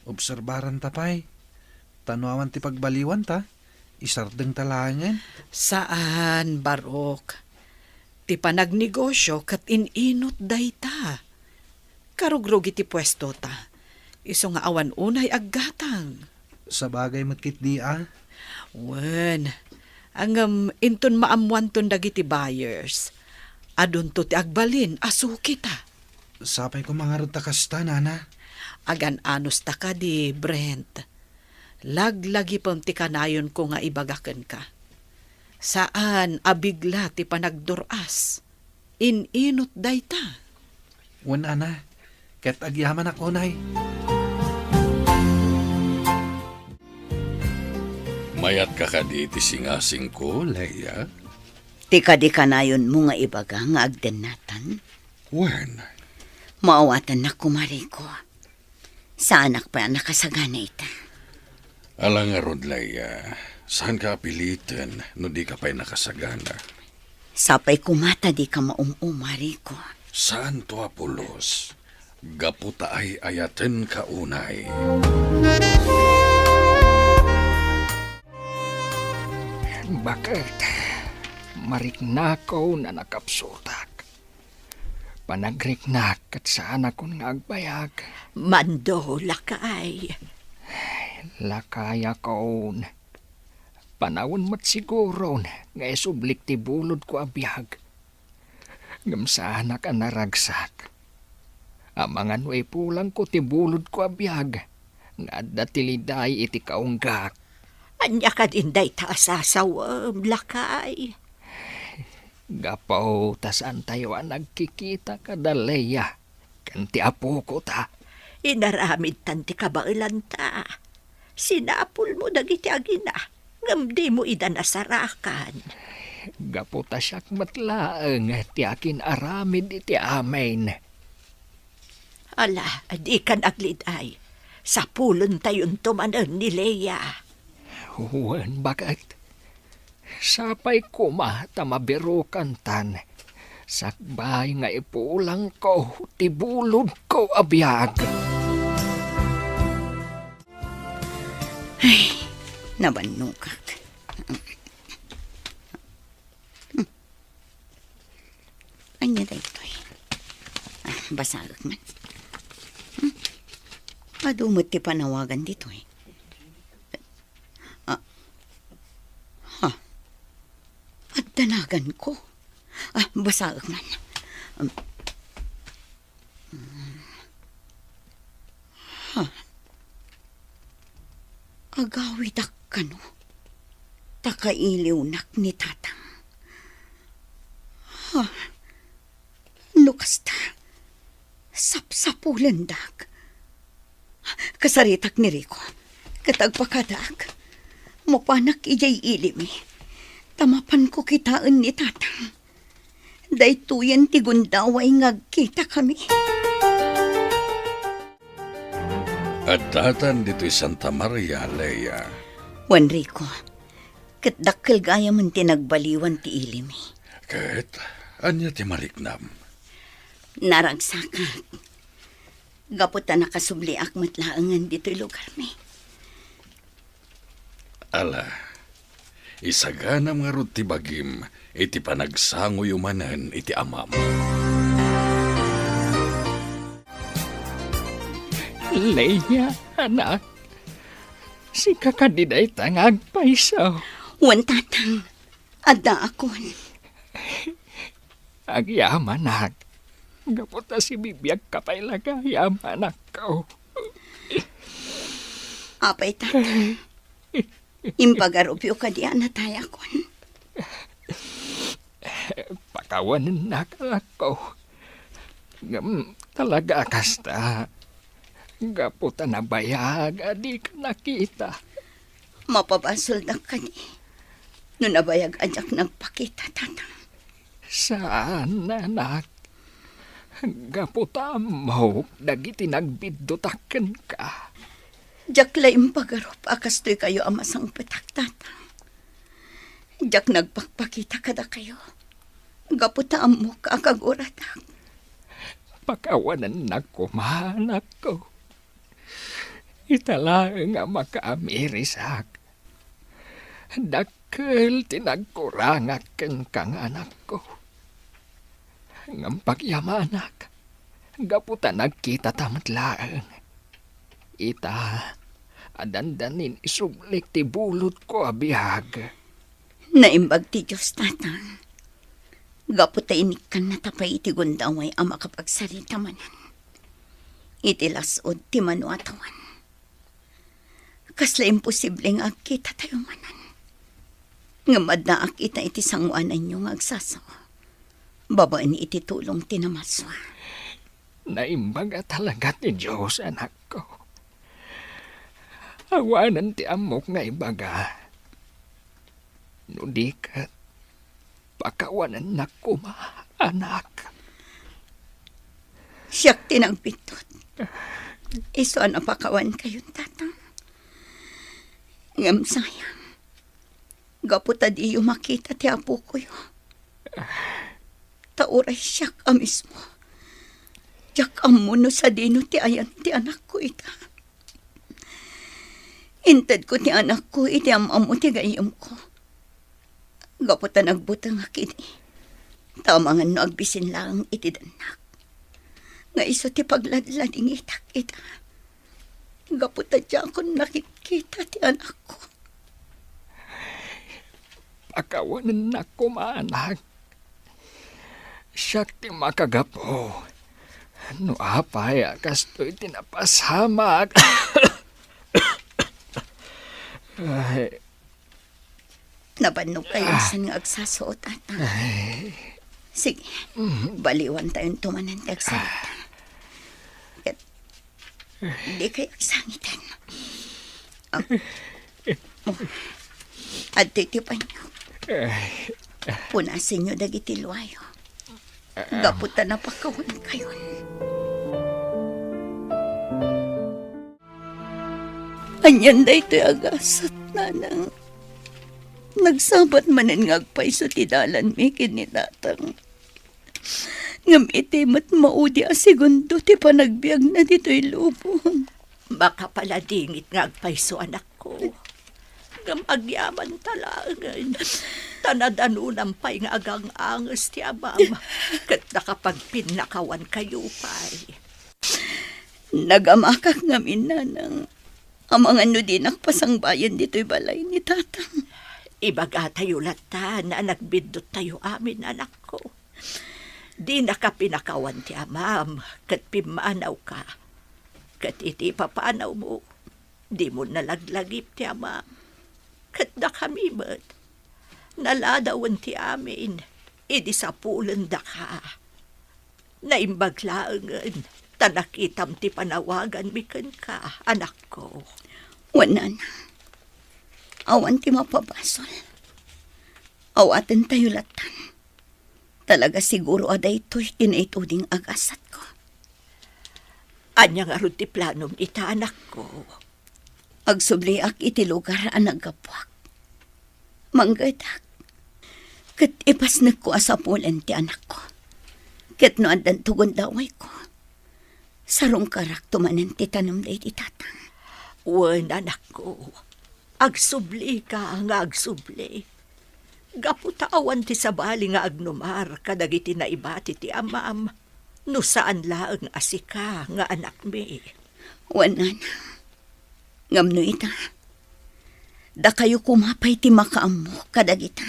Obserbaranta pay. Ta no awan ti pagbaliwanta, isardengta laengen. Saan, Barok. Ti panagnegosio ket in-inut dayta. Karugrugi ti puestota. Isu nga awan unay aggatang. Sabagay met ketdi a. Wen, ngem inton maammoanton dagiti buyers, adunto ti agbalin a sukita. Sapay koma ngarud ta kasta, nana. Agan-anos ta kadi, Brent. Laglagipem ti kanayonko nga ibaga kenka. Saan a bigla ti panagdur-as. In-inut dayta. Wen, nana, ket agyamanak unay. Mayatka kadi ti singasingko, Leia? Ti kadi kanayonmo nga ibaga nga agdennatan? Wen. Maawatannak koma, Rico. Saanak pay a nakasagana ita. Ala ngarud, Leia, saanka a piliten no dika pay nakasagana. Sapay koma ta dika maum-uma, Rico. Saanto a pulos, gapu ta ay-ayatenka unay. Baket, mariknako no nakapsutak. Panagriknak ket saanakon nga agbayag. Mando, lakay. Lakayakon. Panawen met siguron nga isublik ti bulodko a biag. Ngem saanak a naragsak. Amangan no ipulangko ti bulodko a biag nga adda ti liday iti kaunggak. Ania kadin dayta a sasawem, lakay? Gapu ta saantayo a nagkikita kada Leia ken ti apoko ta. Inaramidtan ti kabaelanta. Sinapulmo dagiti agina, ngem dimo ida nasarakan. Gapu ta siak met laeng ti akin-aramid iti amin. Ala, dikan agliday. Sapulentayonto manen ni Leia. Wen, baket. Sapay koma ta mabirukantan. Sakbay nga ipulangko ti bulodko a biag. Ay, nabannogak. Ania daytoy? Ah, basaek man. Hmm? Adu met ti panawagan ditoy. Ah. Ha? Adda naganko. Ah, basaek man. Um. Ha? Agawidak kano? Ta kailiwnak ni Tatang. Ha? No kasta, sapsapulendak. Kasaritak ni Rico, ket agpakadak. Mapanak idiay ilimi, ta mapanko kitaen ni Tatang. Daytoyen ti gundaway nga agkitakami. Addatan ditoy Santa Maria, Lea. Wen, Rico, ket dakkel gayamen ti nagbaliwan ti ilimi. Ket ania ti mariknam? Naragsakak. Gapu ta nakasubliak met laengen ditoy lugarmi. Ala, isaganam ngarud ti bagim iti panagsangoyo manen iti amam. Leia, anak, sika kadi dayta nga agpayso? Wen, tatang, addaakon. Agyamanak, gapu ta sibibiagka pay la gayam, anakko. Apay, tatang, impagarupyo kadi a natayakon? Pakawanennak, anakko. Ngem talaga a kasta, gapu ta nabayag a dika nakita. Mapabasoldak kadi no nabayag a diak nagpakita, tatang? Saan, anak. Gapu ta ammok dagiti nagbiddutak kenka. Diak la impagarup a kastoykayo a masangpetak, tatang. Diak nagpakpakita kadakayo gapu ta ammok a kaguratak. Pakawanennak koma, anakko. Ita laeng a makaamirisak. Dakkel ti nagkurangak kenka nga anakko. Ngem pagyamanak, gapu ta nagkitata met laeng. Ita, a dandanin isublik ti bulodko a biag. Naimbag ti Dios, tatang, gapu ta inikkannata pay iti gundaway a makapagsarita manen iti las-ud ti mano a tuan. Kasla imposible nga agkitatayo manen. Ngem addaak ita iti sangoananyo nga agsasao babaen iti tulong ti namaswa. Naimbag a talaga ti Dios, anakko. Awanen ti ammok nga ibaga. No di ket, pakawanennak koma, anak. Siak ti nagbiddut. Isu a napakawankayon, tatang. Ngem sayang, gapu ta diyo makita ti apokoyo. Ta uray siak a mismo, diak ammo no sadino ti ayan ti anakko ita. Intedko ti anakko iti am-ammo ti gayyemko. Gapu ta nagbutengak idi, ta amangan no agbisin laeng iti dannak, nga isu ti pagladladingitak ita. Gapu ta diakon nakitkita ti anakko. Pakawanennak koma, anak. Siak ti makagapu no apay a kastoy ti napasamak. Ay. Nabannog kayo Ah. San nga agsasao, tatang. Ay. Sige, Mm. baliwan tayon tumanan ti agsarita. Ket di kayo agsangiten. Ah. Oh. Adtoy ti panyo. Ay. Punasenyo dagiti luayo. Gapu ta napakawan kayon. Anian daytoy a gasat, nanang? Nagsabat manen nga agpayso ti dalanmi ken ni tatang. Ngem iti met maudi a segundo ti panagbiagna ditoy lubong. Makapaladingit nga agpayso, anakko. Ngem agyamanta laengen, ta nadanonam pay nga agang-anges ti amam, ket nakapagpinnakawan kayo pay. Nagamakak ngamin, nanang, amangan no dinak pasangbayen ditoy balay ni tatang. Ibagatayo latta a nagbiddut tayo amin, anakko. Dinaka pinakawan ti amam, ket pimmanawka. Ket iti ipapanawmo, dimo nalaglagip ti amam. Ket dakami met, naladawen ti amin idi sapulendaka. Naimbag laengen ta nakitam ti panawaganmi kenka, anakko. Wen, nanang, awan ti mapabasol. Awatentayo lattan. Talaga siguro a daytoy ti naituding a gasatko. Ania ngarud ti planom ita, anakko? Agsubliak iti lugar a naggapuak. Manggedak. Ket ipasnekko a sapulen ti anakko. Ket no addanto gundawayko, sarungkarakto manen ti tanem daydi tatang. Wen, anakko. Agsublika nga agsubli. Gapu ta awan ti sabali nga agnumar kadagiti naibati ti amam, no saan laeng a sika nga anakmi. Wen, nanang. Ngem no ita, dakayo koma pay ti makaammo kadagita.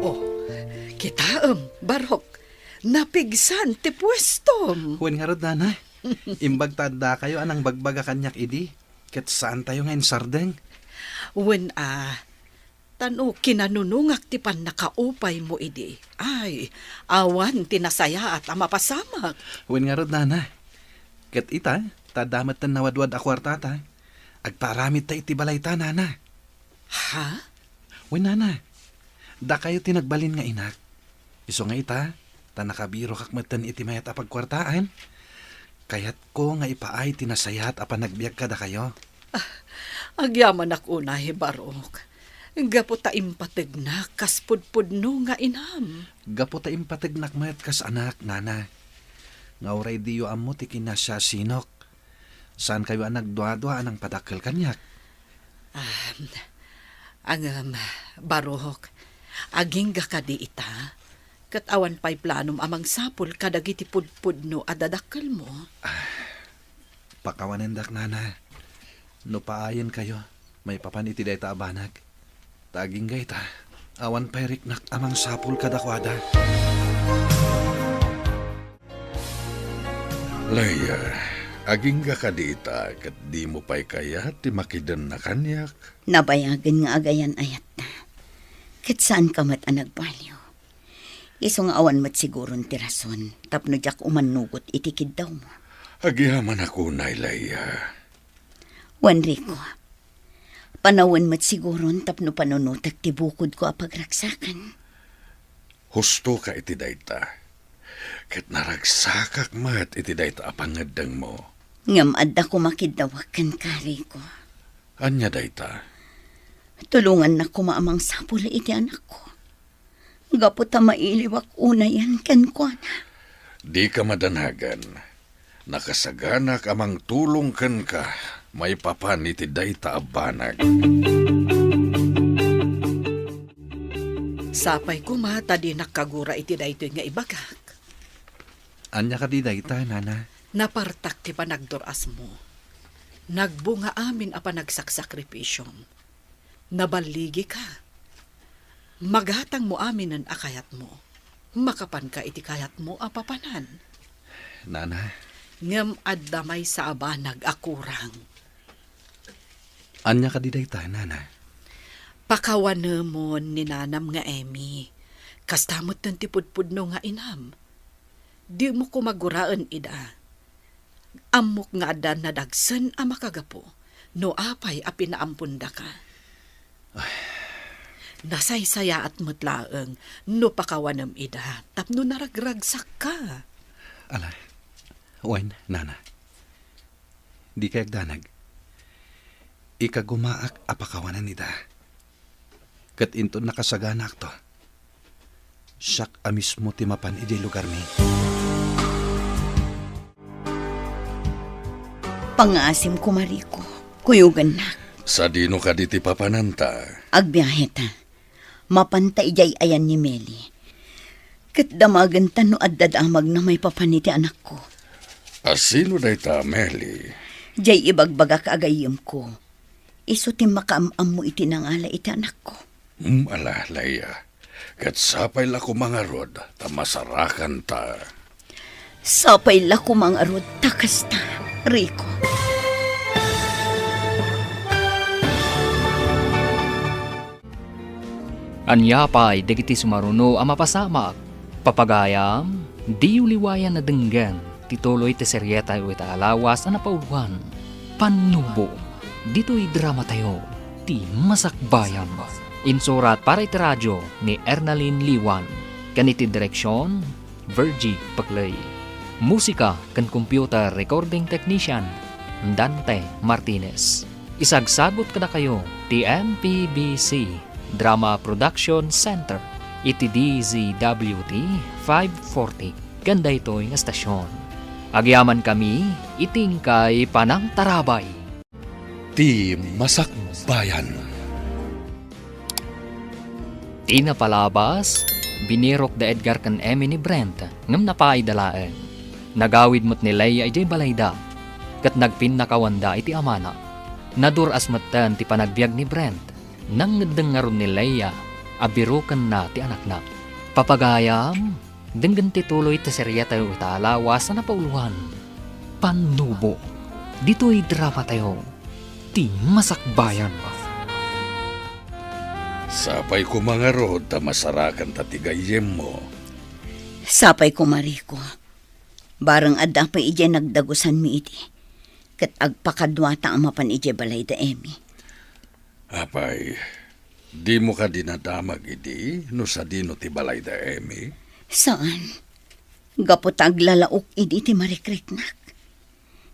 Oh, kitaem, Barok. Napigsan ti puestom. Wen ngarud, nana. Imbag ta addakayo a nangbagbaga kaniak idi, ket saantayo nga insardeng. Wen a, ta no kinanunongak ti pannakaupaymo idi, ay, awan ti nasayaat a mapasamak. Wen ngarud, nana. Ket ita, ta adda metten nawadwad a kuartata, agpaaramidta iti balayta, nana. Ha? Wen, nana, dakayo ti nagbalin nga inak. Isu nga ita, ta nakabirokak metten iti mayat a pagkuartaan, kayatko nga ipaay ti nasayaat a panagbiag kadakayo. Ah, agyamanak unay, Barok. Gapu ta impategnak kas pudpudno nga inam. Gapu ta impategnak met kas anak, nana. Nga uray diyo ammo ti kinasiasinok, saankayo a nagduadua a nangpadakkel kaniak. Ah, ngem, Barok, agingga kadi ita? Ket awan pay planom a mangsapul kadagiti pudpudno a dadakkelmo? Ah, pakawanendak, nana. No paayenkayo, maipapan iti dayta a banag. Ta agingga ita, awan pay riknak a mangsapul kadakuada. Leia, agingga kadi ita ket dimo pay kayat ti makidenna kaniak? Nabayagen nga agayan-ayatta. Ket saanka met a nagbaliw. Isu nga awan met siguron ti rason tapno diak umannugot iti kiddawmo. Agyamanak unay, Leia. Wen, Rico, panawen met siguron tapno panunotek ti bukodko a pagragsakan. Hustoka iti dayta. Ket naragsakak met iti dayta a pangngeddengmo. Ngem adda koma kiddawek kenka, Rico. Ania dayta? Tulongannak koma a mangsapul iti anakko. Gapu ta mailiwak unayen kenkuana. Dika madanagan. Nakasaganak a mangtulong kenka maipapan iti dayta a banag. Sapay koma ta dinak kagura iti daytoy nga ibagak. Ania kadi dayta, nana? Napartak ti panagdur-asmo. Nagbunga amin a panagsaksakripisyom. Naballigika. Magatangmo aminen a kayatmo. Makapanka iti kayatmo a papanan. Nana. Ngem adda maysa a banag a kurang. Ania kadi dayta, nana? Pakawanemon ni nanam nga Emmy. Kasta metten ti pudpudno nga inam. Dimo koma guraen ida. Ammok nga adda nadagsen a makagapu no apay a pinaampondaka. Ay. Nasaysayaat met laeng no pakawanem ida tapno naragragsakka. Ala, wen, nana. Dikay agdanag. Ikagumaak a pakawanen ida. Ket inton nakasaganaakto, siak a mismo ti mapan idiay lugarmi. Pangngaasim koma, Rico, kuyogennak. Sadino kadi ti papananta? Agbiaheta. Mapanta idiay ayan ni Meli. Ket damagenta no adda damagna maipapan iti anakko. A sino dayta a Meli? Diay ibagbagak a gayyemko. Isu ti makaam-ammo iti nangala iti anakko. Hmm, ala, Leia. Ket sapay la koma ngarud ta masarakanta. Sapay la koma ngarud ta kasta, Rico. Ania pay dagiti sumaruno a mapasamak? Papagayam, diyo liwayan a denggen ti tuloy ti serietayo ita a lawas a napauloan, Pannubo, ditoy dramatayo, ti Masakbayan. Insurat para iti radio ni Ernalyn Liwan, ken iti direksion, Virgie Paclay. Musika ken computer recording technician, Dante Martinez. Isagsagut kadakayo ti M P B C Drama Production Center iti D Z W T five forty ken daytoy nga estasion. Agyamankami iti inkay panangtarabay. Ti Masakbayan. Ti napalabas, binirok da Edgar ken Emmy ni Brent, ngem napaayda laeng. Nagawid met ni Leia idiay balayda, ket nagpinnakawanda iti amana. Nadur-as metten ti panagbiag ni Brent. Nangngeddeng ngarud ni Leia a birokenna ti anakna. Papagayam, denggen ti tuloy ti seriatayo ita a lawas a napauluan, Pannubo. Ditoy dramatayo, Ti Masakbayan. Sapay koma ngarud ta masarakanta ti gayyemmo. Sapay koma, Rico. Bareng adda pay idiay nagdagusanmi idi, ket agpakaduata a mapan idiay balayda Emmy. Apay, dimo kadi nadamag idi no sadino ti balayda Emmy? Saan. Gapu ta aglalaok idi ti marikriknak.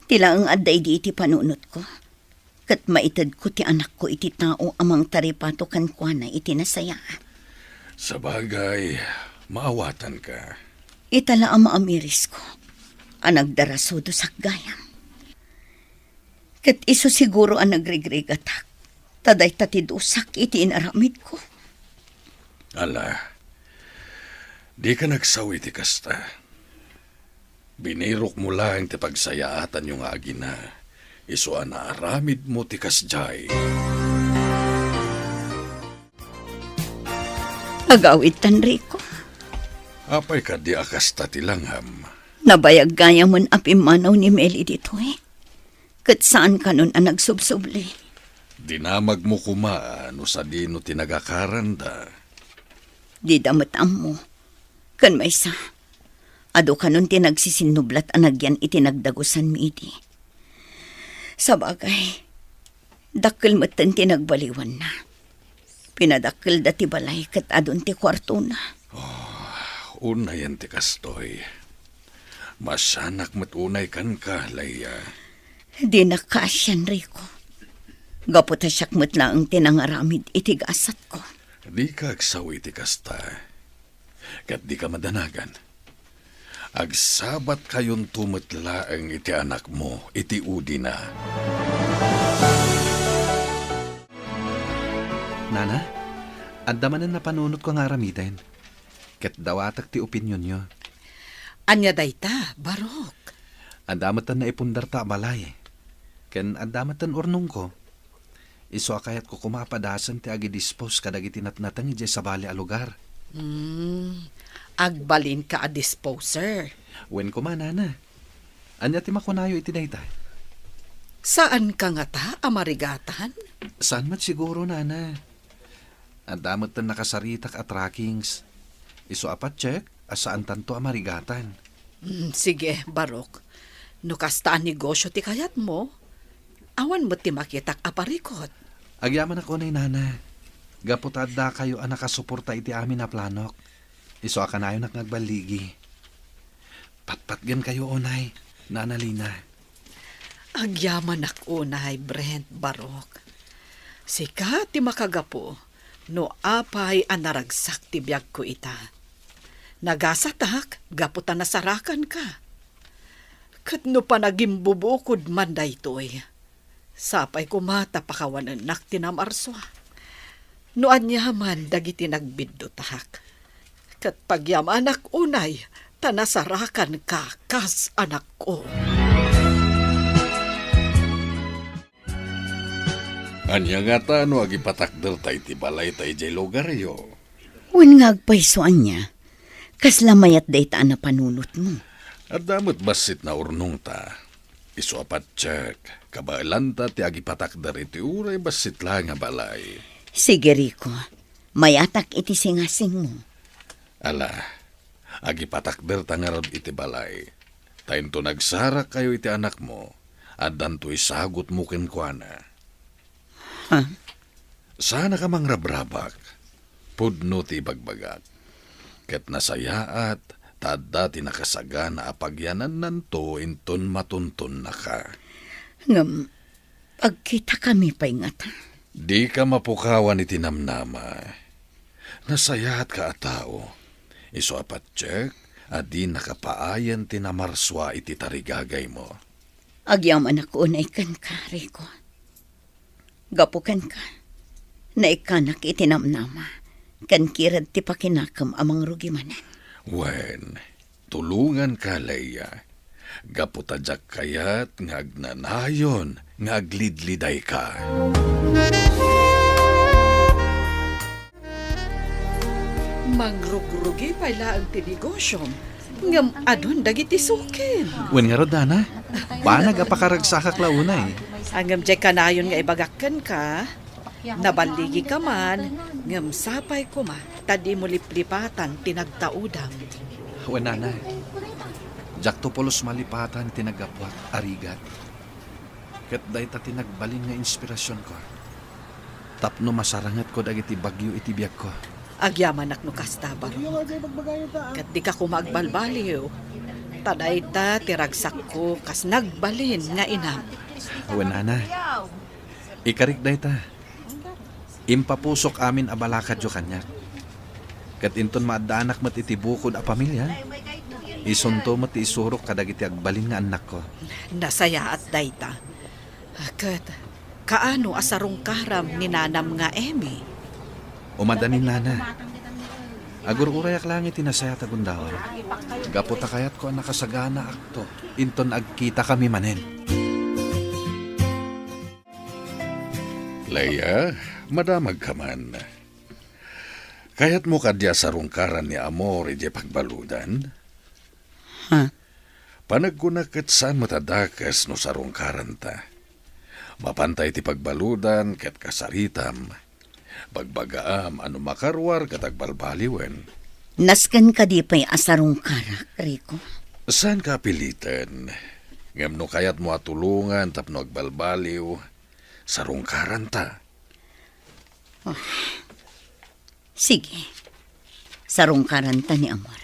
Ti laeng adda idi iti panunotko, ket maitedko ti anakko iti tao a mangtaripato kenkuana iti nasayaat. Sabagay, maawatanka. Ita la a maamirisko a nagdarasudosak gayam. Ket isu siguro a nagrigrigatak, ta dayta ti dusak iti inaramidko. Ala, dika nagsaw iti kasta. Binirokmo laeng ti pagsayaatanyo nga agina, isu a naaramidmo ti kasdiay. Agawidtan, Rico. Apay kadi a kasta ti langham? Nabayag gayamen a pimmanaw ni Meli ditoy. Ket saan kanon a nagsubsubli. Dinamagmo koma no sadino ti nagakaranda. Dida met ammo. Ken maysa, adu kanon ti nagsisinnublat a nagyan iti nagdagusanmi idi. Sabagay, dakkel metten ti nagbaliwanna. Pinadakkelda ti balay ket adun ti kuartona. Oh, unayen ti kastoy. Masanak met unay kenka, Leia. Dinak kaasian, Rico. Gapu ta siak met laeng ti nangaramid iti gasatko. Dika agsaw iti kasta. Ket dika madanagan. Agsabatkayonto met laeng iti anakmo iti udina. Nana, adda manen napanunotko nga aramiden. Ket dawatek ti opinionyo. Ania dayta, Barok? Adda metten naipundarta a balay. Ken adda metten urnongko. Isu a kayatko koma a padasen ti agidispose kadagiti natnateng idiay sabali a lugar. Hmm, agbalinka a disposer. Wen koma, Nana. Ania ti makunayo iti dayta? Saanka ngata a marigatan? Saan met siguro, Nana. Adda metten nakasaritak a trackings. Isu a patiek a saantanto a marigatan. Mm, sige, Barok. No kasta a negosyo ti kayatmo, awan met ti makitak a parikut. Agyamanak unay, Nana. Gapu ta addakayo a nakasuporta iti amin a planok. Isu a kanayonak nga agballigi. Patpatgenkayo unay, Nana Lina. Agyamanak unay, Brent, Barok. Sika ti makagapu no apay a naragsak ti biagko ita. Nagasatak gapu ta nasarakanka. Ket no panagimbubukod man daytoy, sapay koma ta pakawanennak ti namarsua. No aniaman dagiti nagbiddutak, ket pagyamanak unay ta nasarakanka kas anakko. Ania ngata no agipatakderta iti balayta idiay lugaryo? Wen nga agpayso ania? Kasla mayat dayta a napanunotmo? Adda met bassit naurnongta. Isu a patiek, kabaelanta ti agipatakder iti uray bassit laeng a balay. Sige, Rico. Mayatak iti singasingmo. Ala, agipatakderta ngarud iti balay. Ta inton agsarakkayo iti anakmo, addanto isagutmo kenkuana. Ha? Saannak a mangrabrabak, pudno ti ibagbagak. Ket nasayaat ta adda ti nakasagana a pagyanannanto inton matuntonnaka. Ngem, agkitakami pay ngata? Dika mapukawan iti namnama. Nasayaatka a tao. Isu a patiek a di nakapaayen ti namarsua iti tarigagaymo. Agyamanak unay kenka, Rico. Gapu kenka, naikkanak iti namnama, ken kirad ti pakinakem a mangrugi manen. Wen, tulonganka, Leia, gapu ta diak kayat nga agnanayon nga aglidlidayka. Mangrugrugi pay laeng ti negosyom, ngem adun dagiti sukim. Wen ngarud, Nana, banag a pakaragsakak la unay. Ngem diay kanayon nga ibagak kenka, naballigika man, ngem sapay koma ta dimo liplipatan ti nagtaudam. Wen, Nana, diakto pulos malipatan ti naggapuak a rigat. Ket dayta ti nagbalin nga inspirasionko tapno masarangetko dagiti bagyo iti biagko. Agyamanak no kasta, Barok. Ket dika koma agbalbaliw, ta dayta ti ragsakko kas nagbalin nga inam. Wen, Nana, ikarik dayta. Impapusok amin a balakadyo kaniak. Ket inton maaddaanak met iti bukod a pamilia, isunto met ti isurok kadagiti agbalin nga annakko. Nasayaat dayta. Ket kaano a sarungkaram ni nanam nga Emmy? Umadanin, Nana. Agur-urayak laeng iti nasayaat a gundaway. Gapu ta kayatko a nakasaganaakto inton agkitakami manen. Leia, madamagka man. Kayatmo kadi a sarungkaran ni Amor idiay pagbaludan? Ha? Panagkunak ket saan met a dakes no sarungkaranta. Mapanta iti pagbaludan ket kasaritam, bagbagaam a no makaruar ket agbalbaliwen. Nasken kadi pay a sarungkarak, Rico? Saanka a piliten. Ngem no kayatmo a tulongan tapno agbalbaliw, sarungkaranta. Ah, sige. Sarungkaranta ni Amor.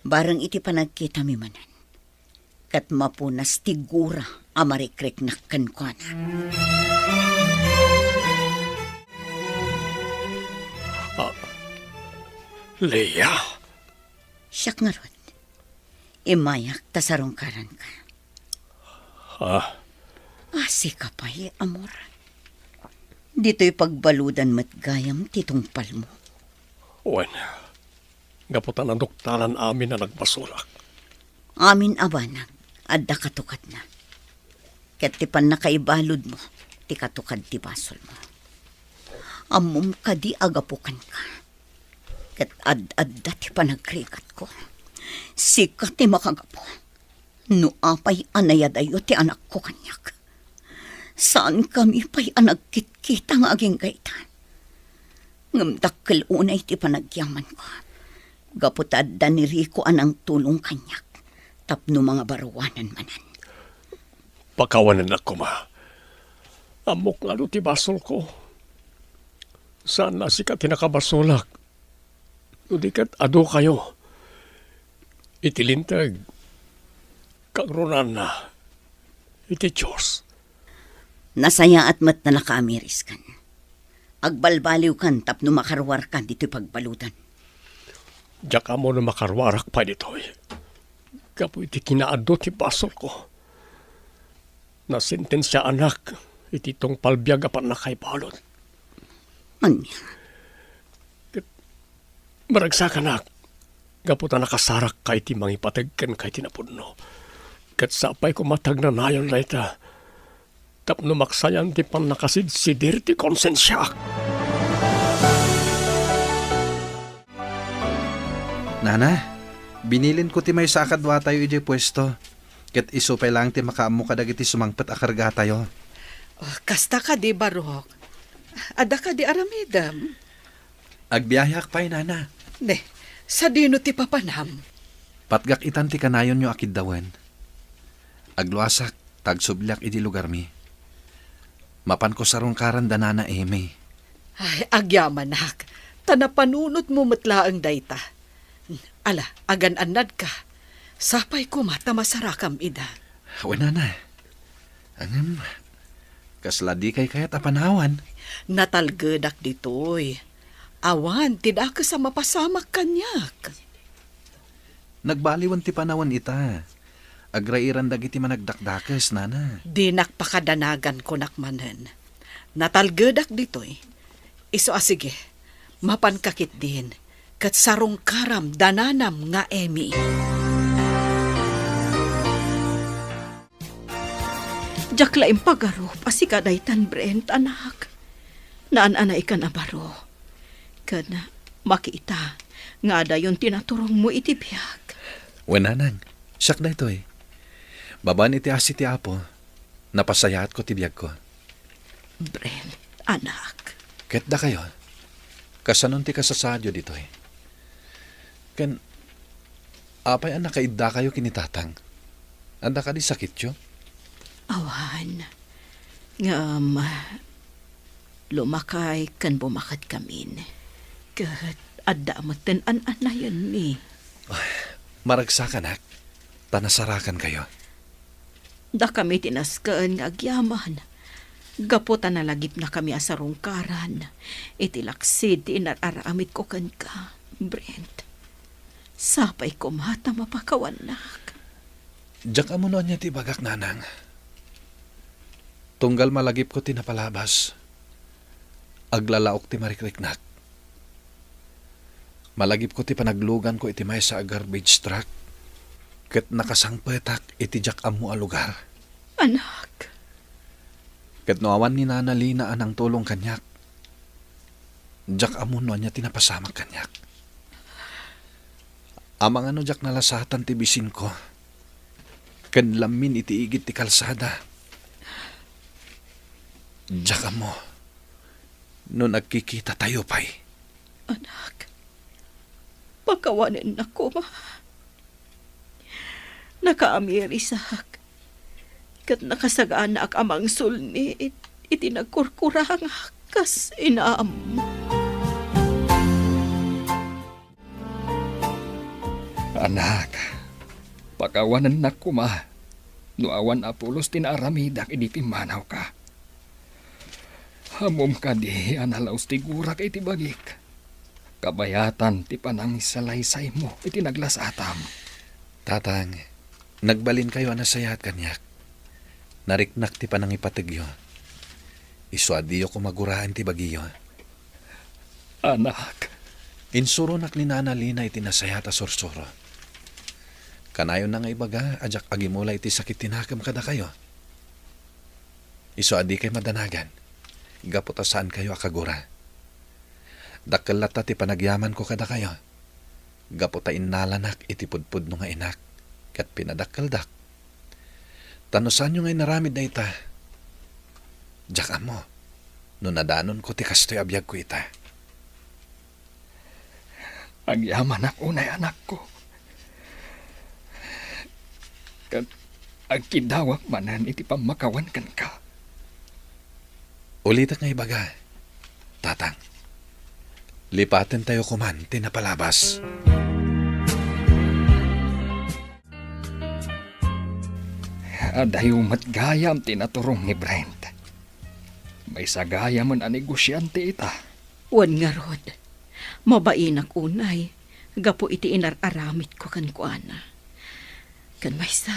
Bareng iti panagkitami manen, ket mapunas ti gura a marikriknak kenkuana. Ah, Leia? Siak ngarud. Immayak ta sarungkaranka. Ah. Asika pay, Amor. Ditoy pagbaludan met gayam ti tungpalmo. Wen, gapu ta naduktalan amin a nagbasolak. Amin a banag, adda katukadna. Ket ti pannakaibaludmo, ti katukad ti basolmo. Ammom kadi a gapu kenka. Ket ad-adda ti panagrigatko. Sika ti makagapu. No apay a nayadayo ti anakko kaniak, saankami pay a nagkitkita nga agingga ita. Ngem dakkel unay ti panagyamanko, gapu ta adda ni Rico a nangtulong kaniak tapno mangabaruanan manen. Pakawanennak koma. Ammok nga adu ti basolko. Saan a sika ti nakabasolak. No di ket adukayo iti linteg, kagrunanna iti Dios. Nasayaat met ta nakaamiriskan. Agbalbaliwkan tapno makaruarkan ditoy pagbaludan. Diak ammo no makaruarak pay ditoy. Gapu iti kinaadu ti basolko. Nasentensiaanak iti tungpal biag a pannakaibalud. Ania? Ket maragsakanak, gapu ta nakasarakka iti mangipateg kenka iti napudno. Ket sapay koma ti agnanayon dayta, tapno maksayan ti pannakasidsidir ti konsensiak. Nana, binilinko ti maysa a kaduatayo idiay puesto, ket isu pay laeng ti makaammo kadagiti sumangpet a kargatayo. Oh, kasta kadi, Barok? Adda kadi aramidem? Agbiaheak pay, Nana. Ne, sadino ti papanam? Patgak itan ti kanayonyo a kiddawen. Agluasak, ta agsubliak idi lugarmi. Mapanko sarungkaran da Nana Amy. Ay, agyamanak. Ta napanunotmo met laeng dayta. Ala, agan-annadka. Sapay koma ta masarakam ida. Wen, Nana. Ngem, kasla dikay kayat a panawan. Natalgedak ditoy. Awan ti dakes a mapasamak kaniak. Nagbaliwen ti panawan ita. Agrairan dagiti managdakdakes, Nana. Dinak pakadanagan kunak manen. Natalgedak ditoy. Isu a sige, mapanka ketdin, ket sarungkaram da Nanam nga Amy. Diak la impagarup a sika daytan, Brent, anak. Naan-anaykan a baro. Ken makita nga adayon ti naturongmo iti biag. Wen, Nanang, siak daytoy. Babaen iti asi ti Apo, napasayaatko ti biagko. Brent, anak. Ket dakayo, kasanon ti kasasaadyo ditoy? Ken apay a nakaiddakayo ken ni Tatang? Adda kadi sakityo? Awan. Ngem, lumakay ken bumaketkamin. Ket adda met ti an-annayenmi. Ay, maragsakanak, ta nasarakankayo. Dakami ti nasken nga agyaman. Gapu ta nalagipnakami a sarungkaran iti laksid ti inar-aramidko kenka, Brent. Sapay koma ta mapakawannak. Diak ammo no ania ti ibagak, Nanang. Tunggal malagipko ti napalabas, aglalaok ti marikriknak. Malagipko ti panagluganko iti maysa a garbage truck, ket nakasangpetak iti diak ammo a lugar. Anak. Ket no awan ni Nana Lina a nangtulong kaniak, diak ammo no ania ti napasamak kaniak. Amangan no diak nalasatan ti bisinko, ken lammin iti igid ti kalsada. Diak ammo no nagkikitatayo pay. Anak, pakawanennak koma. Nakaamirisak, ket nakasaganaak a mangsulni it-, iti nagkurkurangak kas inam. Anak, pakawanennak koma no awan a pulos ti naaramidak idi pimmanawka. Ammom kadi a nalaus ti gurak iti bagik, kabayatan ti panangisalaysaymo iti naglasatam. Tatang, nagbalinkayo a nasayaat kaniak. Nariknak ti panangipategyo. Isu a diyo koma guraen ti bagiyo. Anak. Insuronak ni Nana Lina iti nasayaat a sursuro. Kanayonna nga ibaga a diak agimula iti sakit ti nakem kadakayo. Isu a dikay madanagan, gapu ta saankayo a kagura. Dakkel latta ti panagyamanko kadakayo, gapu ta innalanak iti pudpudno nga inak, ket pinadakkeldak. Ta no saanyo nga inaramid dayta, diak ammo no nadanonko ti kastoy a biagko ita. Agyamanak unay, anakko. Ket agkidawak manen iti pammakawan kenka. Ulitek nga ibaga, Tatang. Lipatentayo koman ti napalabas. Adayo met gayam ti naturong ni Brent. Maysa gayamen a negosiante ita. Wen ngarud, mabainak unay gapu iti inar-aramidko kenkuana. Ken maysa,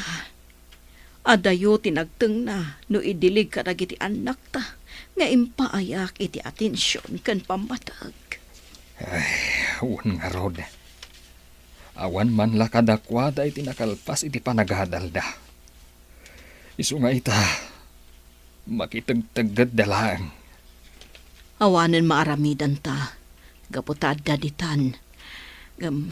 adayo ti nagtengna no idilig kadagiti annakta nga impaayak iti atension ken pammateg. Ay, wen ngarud. Awan man la kadakuada iti nakalpas iti panagadalda. Isu nga ita, makitegteggetda laeng. Awanen maaramidanta, gapu ta adda ditan. Ngem,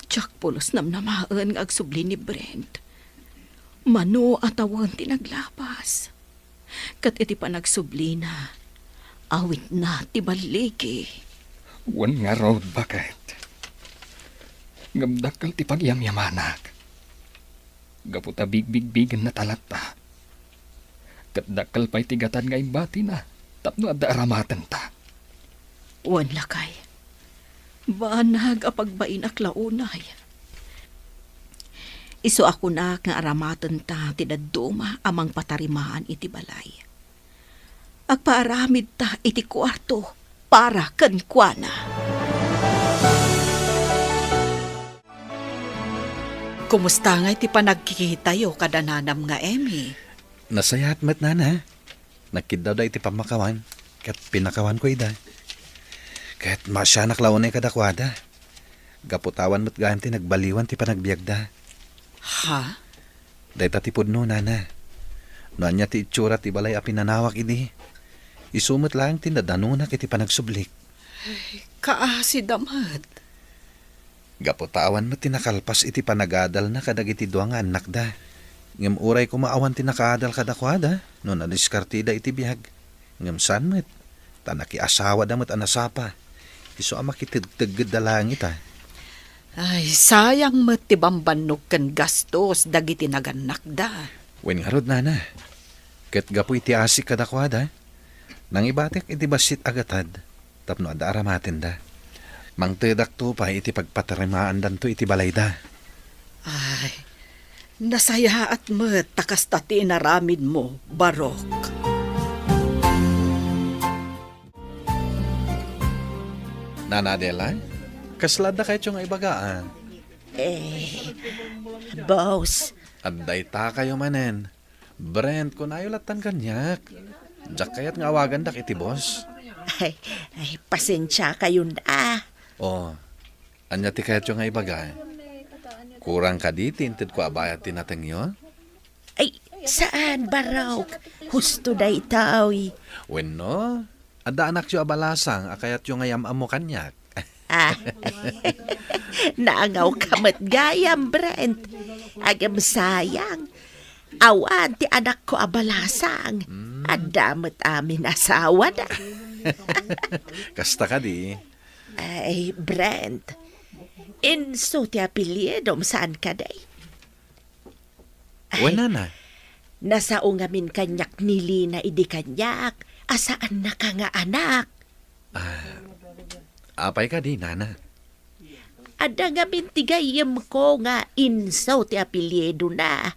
diak pulos namnamaen nga agsubli ni Brent. Mano a tawen ti naglabas. Ket iti panagsublina, awitna ti balligi. Wen ngarud, baket. Ngem dakkel ti pagyamyamanak. Gapu ta bigbigbigenna ta latta. Ket dakkel pay ti gatad nga imbatina tapno adda aramatenta. Wen, lakay. Banag a pagbainak la unay. Isu a kunak nga aramatenta ti dadduma a mangpatarimaan iti balay. Agpaaramidta iti kuarto para kenkuana. Kumusta ngay ti panagkikitayo kada nanam nga Emmy? Nasayaat met, nana. Nagkiddawda iti pammakawan, ket pinakawanko ida. Ket maasianak la unay kadakuada. Gapu ta awan met gayam ti nagbaliwan ti panagbiagda. Ha? Dayta ti pudno, nana. No ania ti itsura ti balay a pinanawak idi, isu met laeng ti nadanonak iti panagsublik. Ay, kaasida met. Gapu ta awan met ti nakalpas iti panagadalna kadagiti dua nga annakda. Ngem uray koma awan ti nakaadal kadakuada no nadiskartida iti biag. Ngem saan met, ta nakiasawada met a nasapa. Isu a makitegteggedda laeng ita. Ay, sayang met ti bambannog ken gastos dagiti nagannakda. Wen ngarud, nana. Ket gapu iti asik kadakuada, nangibatek iti bassit a gatad tapno adda aramatenda. Mangtedakto pay iti pagpatarimaandanto iti balayda. Ay, nasayaat met ta kasta ti inaramidmo, Barok. Nana Adela, kasla adda kayatyo nga ibaga, a? Eh, boss. Adda itakayo manen. Brent, kunayo lattan kaniak. Diak kayat nga awagandak iti boss. Ay, ay, pasensiakayon a. Oh, ania ti kayatyo nga ibaga? Kurang kadi ti intedko a bayad ti natengyo? Ay, saan, Barok. Husto daytoy. Wenno, adda anakyo a balasang a kayatyo nga yam-ammo kaniak. Ah, naangawka met gayam, Brent. Agem sayang. Awan ti anakko a balasang. Mm. Adda met amin asawada. Kasta kadi. Ay, Brent. Inso ti apelyidom, saan kadi? Ay, wen, nana. Nasao ngamin kaniak ni Lina idi kaniak a saannaka nga anak. Ah, apay kadi, nana? Adda ngamin ti gayyemko nga Inso ti apelyidona.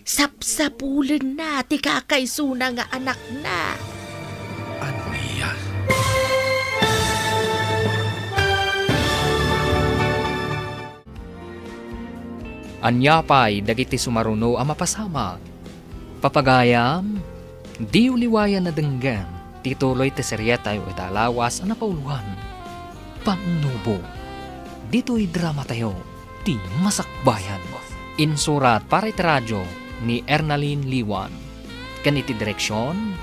Sapsapulenna ti kakaisuna nga anakna. Ania? Ania pay dagiti sumaruno a mapasamak? Papagayam, diyo liwayan a denggen ti tuloy ti serietayo ita a lawas a napauloan, Pannubo. Ditoy dramatayo, ti Masakbayan. Insurat para iti radio ni Ernalyn Liwan, ken iti direksion,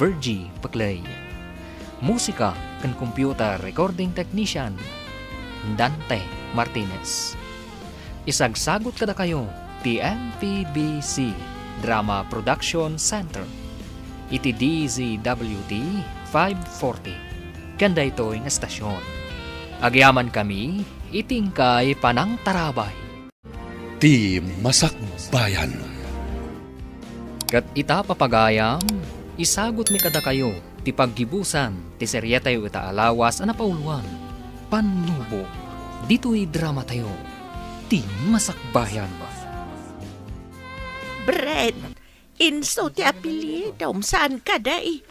Virgie Paclay. Musika ken computer recording technician, Dante Martinez. Isagsagut kadakayo ti M P B C Drama Production Center iti D Z W T five forty ken daytoy nga estasion. Agyamankami iti inkay panangtarabay. Ti Masakbayan. Ket ita, papagayam, isagutmi kadakayo ti paggibusan ti serietayo ita a lawas a napauloan, Pannubo, ditoy dramatayo, Ti Masakbayan. Brent, Inso ti apelyidom, saan kadi?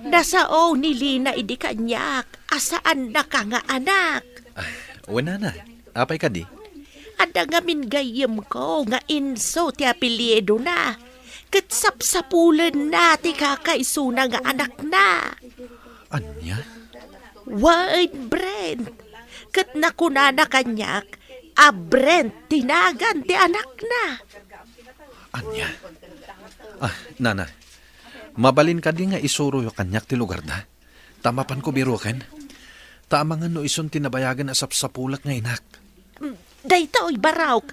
Nasao ni Lina idi kaniak a saannaka nga anak. Ah, wen, nana. Apay kadi? Adda ngamin gayyemko nga Inso ti apelyidona, ket sapsapulenna ti kakaisuna nga anakna. Ania? Wen, Brent. Ket nakunana kaniak a Brent ti nagan ti anakna. Ania? Ah, nana, mabalin kadi nga isuroyo kaniak ti lugarda? Ta mapanko biroken. Ta amangan no isun ti nabayagen a sapsapulek nga inak. Mm, daytoy, Barok.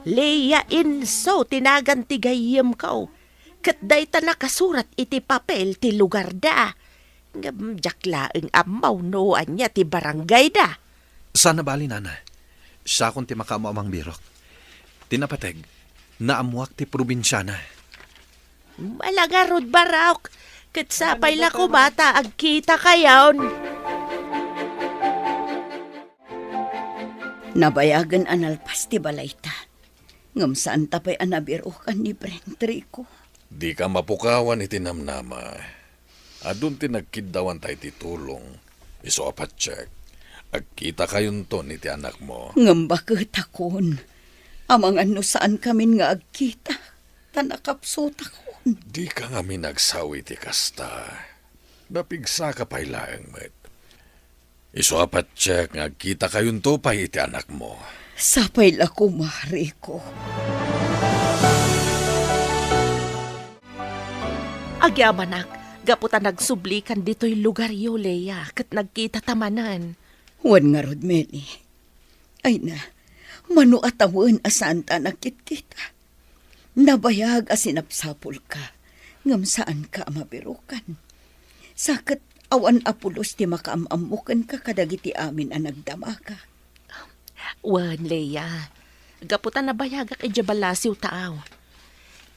Leah Inso ti nagan ti gayyemko. Ket dayta nakasurat iti papel ti lugarda. Ngem diak laeng ammo no ania ti barangayda. Saan a bali, nana. Siakon ti makaammo a mangbirok. Ti napateg, naammoak ti probinsiana. Ala ngarud, Barok, ket sapay la koma ta agkitakayon. Nabayagen a nalpas ti balayta, ngem saanta pay a nabirukan ni Brent, Rico. Dika mapukawan iti namnama. Adun ti nagkiddawanta iti tulong. Isu a patiek, agkitakayonton iti anakmo. Ngem baketakon, amangan no saankamin nga agkita, ta nakapsutakon. Dika ngamin agsao iti kasta. Napigsaka pay laeng met. Isu a patiek nga agkitakayonto pay iti anakmo. Sapay la koma, Rico. Agyamanak, gapu ta nagsublikan ditoy lugaryo, Lea, ket nagkitata manen. Wen ngarud, Meli. Ay na, mano a tawen a saanta a nagkitkita. Nabayag a sinapsapulka, ngem saanka a mabirukan. Sa ket awan a pulos ti makaam-ammo kenka kadagiti amin a nagdamagak. Wen, Lea, gapu ta nabayagak idiay balasiw taaw.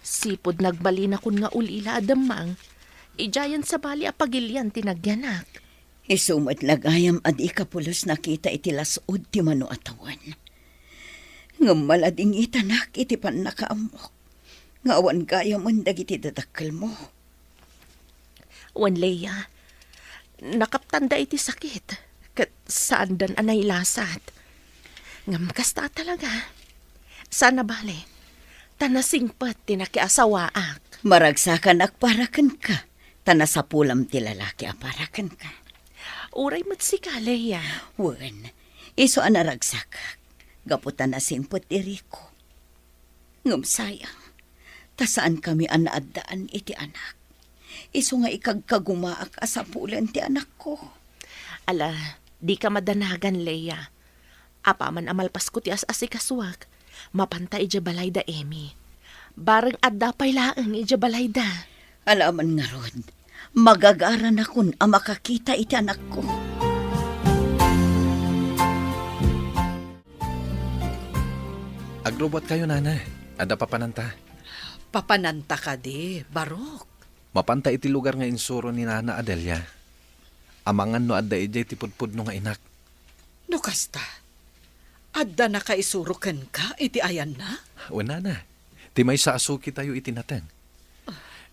Sipud nagbalinakon nga ulila a demmang, idiayen sabali a pagilian ti nagyanak. Isu met la gayam a dika pulos nakita iti las-ud ti mano a tawen. Ngem maladingitanak iti pannakaammok nga awan gayamen dagiti dadakkelmo. Wen, Lea, nakaptanda iti sakit, ket saandan a nailasat. Ngem kasta talaga. Saan a bale, ta nasingpet ti nakiasawaak. Maragsakanak para kenka, ta nasapulam ti lalaki a para kenka. Uray met sika, Lea. Wen, isu a naragsakak, gapu ta nasingpet ti Rico. Ngem sayang, ta saankami a naaddaan iti anak. Isu nga ikagkagumaak a sapulen ti anakko. Ala, dika madanagan, Lea. Apaman a malpasko ti as-asikasuak, mapanta idiay balay da Emmy. Bareng adda pay laeng idiay balay da. Ala man ngarud, magagaranakon a makakita iti anakko. Agrubbuatkayo, nana. Adda papananta. Papananta kadi, Barok? Mapanta iti lugar nga insuro ni Nana Adelia. Amangan no adda idiay ti pudpudno nga inak. No kasta, adda nakaisuro kenka iti ayanna? Wen, nana. Ti maysa a sukitayo iti nateng.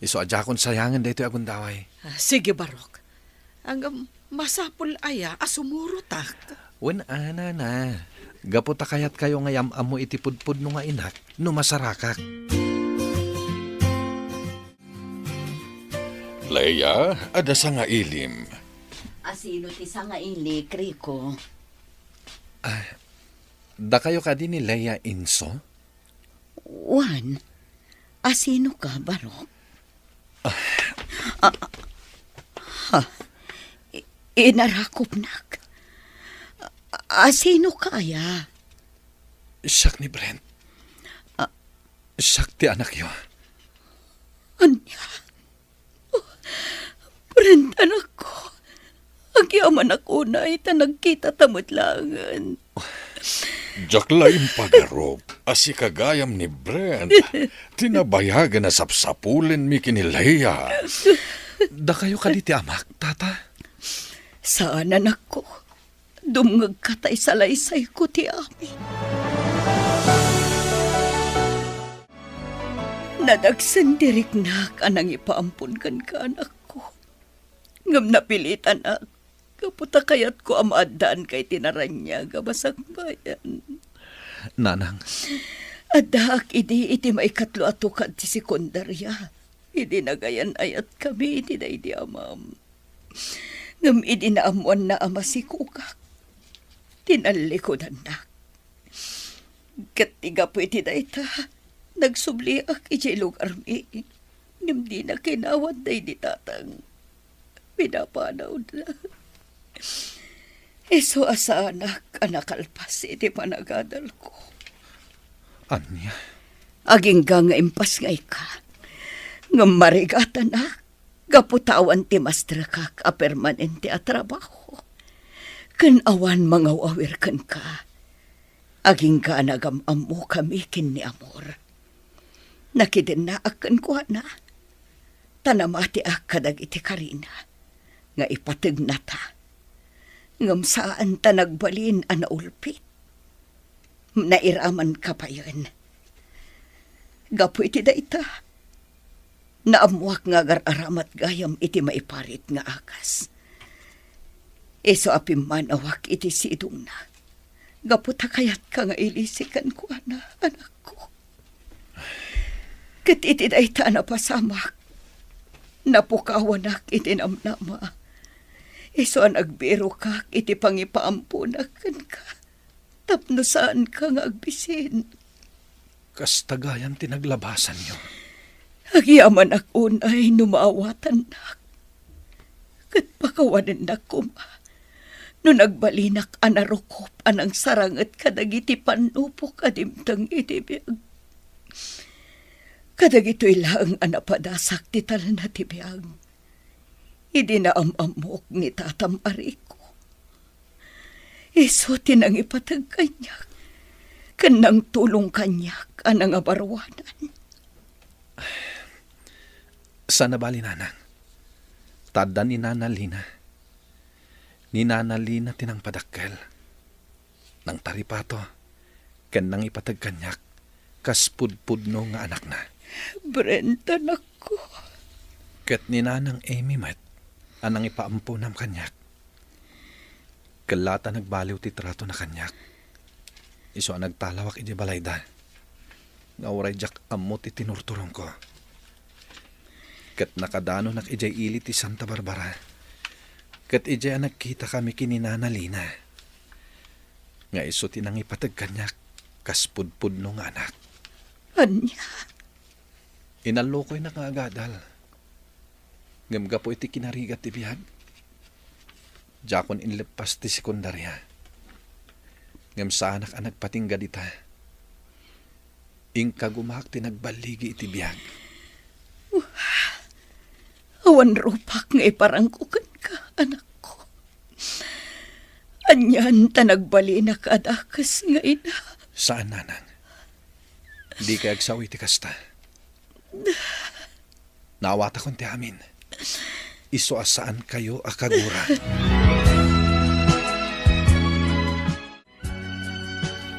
Isu a diakon sayangen daytoy a gundaway. Ah, sige, Barok. Ngem masapul aya a sumurotak? Wen a, nana. Gapu ta kayatkayo nga yam-ammo iti pudpudno nga inak no masarakak. Lea, adda sangailim. Asino ti sangailik, Rico? Ah, dakayo kadi ni Lea inso? Wen, asinoka, Barok? Ah. Ah, ha? I-, inarakupnak. A-, asinoka aya? Siak ni Brent. Ah. Siak ti anakyo. Ania? Brent, anakko, agyamanak unay ta nagkitata met laengen. Diak la impagarup a sika gayam ni Brent ti nabayagen a sapsapulenmi ken ni Lea. Dakayo kadi ti amak, tata? Saan, anakko. Dumngegka ta isalaysayko ti amin. Nadagsen ti riknak a nangipaampon kenka, anakko. Ngem napilitanak, gapu ta kayatko a maaddaanka iti naraniag a masakbayan. Nanang. Addaak idi iti maikatlo a tukad ti sekundaria, idi nagayan-ayatkami iti daydi amam. Ngem idi naammoanna a masikogak, tinallikudannak. Ket ti gapu iti dayta, nagsubliak idiay lugarmi. Ngem dina kinawat daydi tatang. Pinapanawda. Isu a saanak a nakalpas iti panagadalko. Ania? Agingga nga impasngayka. Ngem marigatanak. Gapu ta awan ti mastrekak a permanente a trabaho, ken awan mangaw-awir kenka, agingga a nagam-ammokami ken ni Amor. Nakidennaak kenkuana, ta namatiak kadagiti karina nga ipategnata. Ngem saan ta nagbalin a naulpit. Nairamanka payen. Gapu iti dayta, naammoak nga agar-aramat gayam iti maiparit nga agas. Isu a pimmanawak iti sidongna, gapu ta kayatka nga ilisi kenkuana, anakko. Ket iti dayta a napasamak, napukawanak iti namnama. Isu a nagbirokak iti pangipaamponak kenka tapno saanka nga agbisin. Kasta gayam ti naglabasanyo. Agyamanak unay no maawatannak. Ket pakawanennak koma no nagbalinak a narukop a nangsaranget kadagiti pannupok a dimteng iti biag. Kadagitoy laeng a napadasak ti talna ti biag. Idi naam-ammok ni tatam a Rico, isu ti nangipateg kaniak ken nangtulong kaniak a nangabaruanan. Saan a bali, nanang. Ta adda ni Nana Lina. Ni Nana Lina ti nangpadakkel, nangtaripato, ken nangipateg kaniak kas pudpudno nga anakna. Brent, anakko. Ket ni Nanang Amy met a nangipaamponam kaniak. Kella ta nagbaliw ti tratona kaniak. Isu a nagtalawak idiay balayda nga uray diak ammo ti tinurturongko. Ket nakadanonak idiay ili ti Santa Barbara. Ket idiay a nagkitakami ken ni Nana Lina, nga isu ti nangipateg kaniak kas pudpudno nga anak. Ania? Inallokoynak nga agadal. Ngem gapu iti kinarigat ti biag, diakon inleppas ti sekundaria. Ngem saanak a nagpatingga dita. Inkagumaak ti nagballigi iti biag. Awan rupak nga iparangko kenka, anakko. Anian ta nagbalinak a dakes nga ina. Saan, nanang. Dikay agsao iti kasta. Naawatakon ti amin. Isu a saankayo a kagura.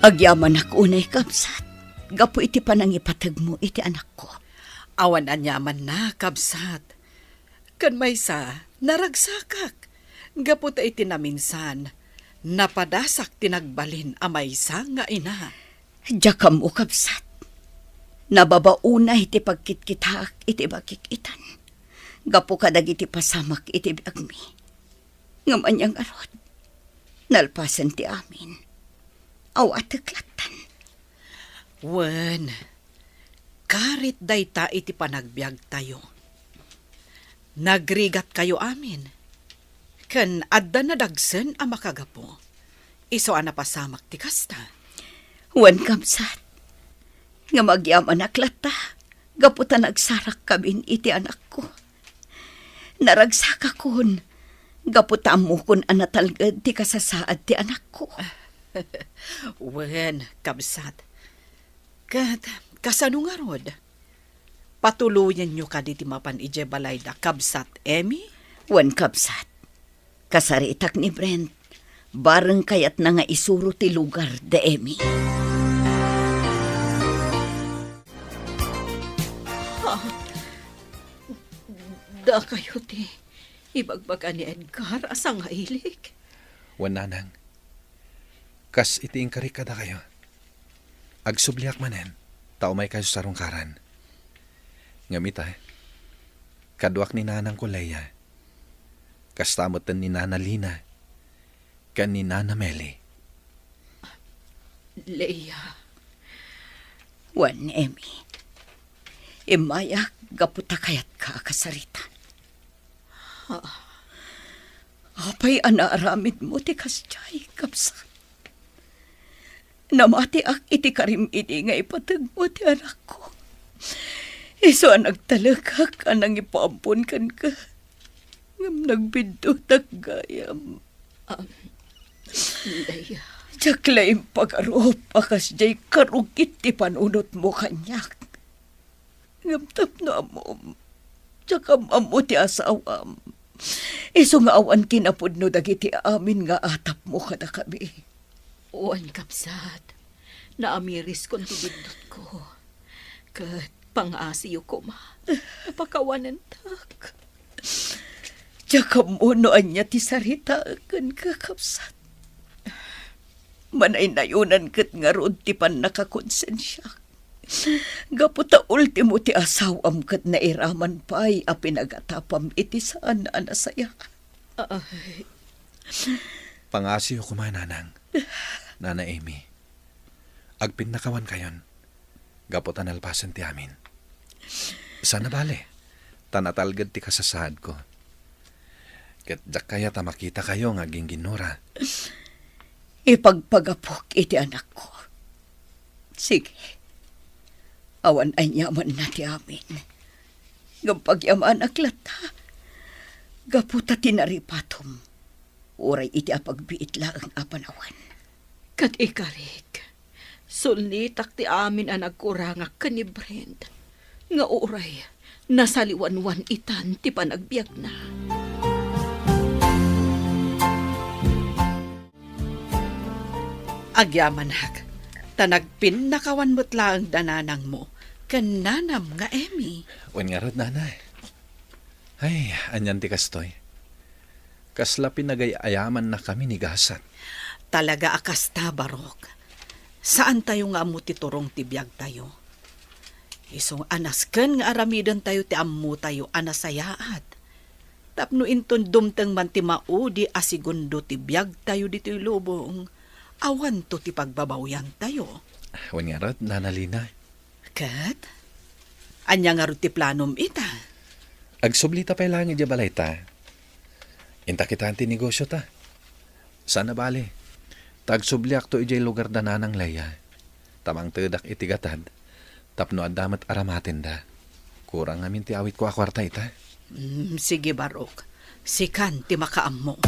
Agyamanak unay, kabsat, gapu iti panangipategmo iti anakko. Awan aniamanna, kabsat. Ken maysa, naragsakak. Gapu ta iti naminsan, napadasak ti nagbalin a maysa nga ina. Diak ammo, kabsat. Nababa unay ti pagkitkitaak iti bakit-itan gapu kadagiti pasamak iti biagmi. Ngem ania ngarud, nalpasen ti amin, awatek lattan. Wen, karit dayta iti panagbiagtayo. Nagrigatkayo amin, ken adda nadagsen a makagapu. Isu a napasamak ti kasta. Wen, kabsat, ngem agyamanak latta gapu ta nagsarakkamin iti anakko. Naragsakakon gapu ta ammokon a natalged ti kasasaad ti anakko. Wen, kabsat. Ket kasano ngarud? Patuloyenyo kadi ti mapan idiay balayda, Kabsat Emmy? Wen, kabsat. Kasaritak ni Brent. Bareng kayatna nga isuro ti lugar da Emmy. Ha? Dakayo ti ibagbaga ni Edgar a sangailik? Wen, nanang. Kas iti inkarik kadakayo, agsubliak manen, ta umaykayo sarungkaran. Ngem ita, kaduak ni nanangko Leia. Kasta metten ni Nana Lina ken ni Nana Meli. Leia. Wen, Emmy. Immayak gapu ta kayatka a kasarita. Ha? Apay a naaramidmo ti kasdiay, kabsat? Namatiak iti karim idi nga ipategmo ti anakko. Isu a nagtalekak a nangipaampon kenka, ngem nagbiddutak gayam. Am, Leia. Diak la impagarup a kasdiay karugit ti panunotmo kaniak. Ngem tapno ammom, Diak am-ammo ti asawam. Isu nga awan kinapudno dagiti amin nga atapmo kadakami. Wen, kabsat, naamiriskon ti biddutko. Ket pangasiyo koma, pakawanentak. Diak ammo no ania ti saritaek kenka, kabsat. Manaynayonan ket ngarud ti pannakakonsensiak. Gapu ta ultimo ti asawam ket nairaman pay a pinagatapam iti saan a nasayaat. Ay. Pangasiyo koma, Nanang. Nana Amy, agpinnakawankayon gapu ta nalpasen ti amin. Saan a bale, ta natalged ti kasasaadko. Ket diak kayat a makitakayo nga agingginnura. Ipagpagapok iti anakko. Sige. Awan aniamanna ti amin. Ngem pagyamanak latta, gapu ta tinaripatom, uray iti apagbiit laeng a panawen. Ket ikarik, sulnitak ti amin a nagkurangak ken ni Brent, nga uray nasaliwanwan itan ti panagbiagna. Agyamanak, ta nagpinnakawan met laeng da nanangmo ken nanam nga Emmy. Wen ngarud, Nana. Ay, anian ti kastoy? Kasla pinagay-ayamannakami ni gasat. Talaga a kasta, Barok. Saantayo nga ammo ti turong ti biagtayo. Isu a nasken nga aramidentayo ti ammotayo a nasayaat. Tapno inton dumteng man ti maudi a segundo ti biagtayo ditoy lubong, awanto ti pagbabawiantayo. Wen ngarud, Nana Lina. Ket? Ania ngarud ti planom ita? Agsublita pay laeng idiay balayta. Inta kitaen ti negosiota. Saan a bale, ta agsubliakto idiay lugar da Nanang Leia. Ta mangtedak iti gatad tapno adda met aramatenda. Kurang ngamin ti awitko a kuarta ita. Mm, sige, Barok. Sikan ti makaammo.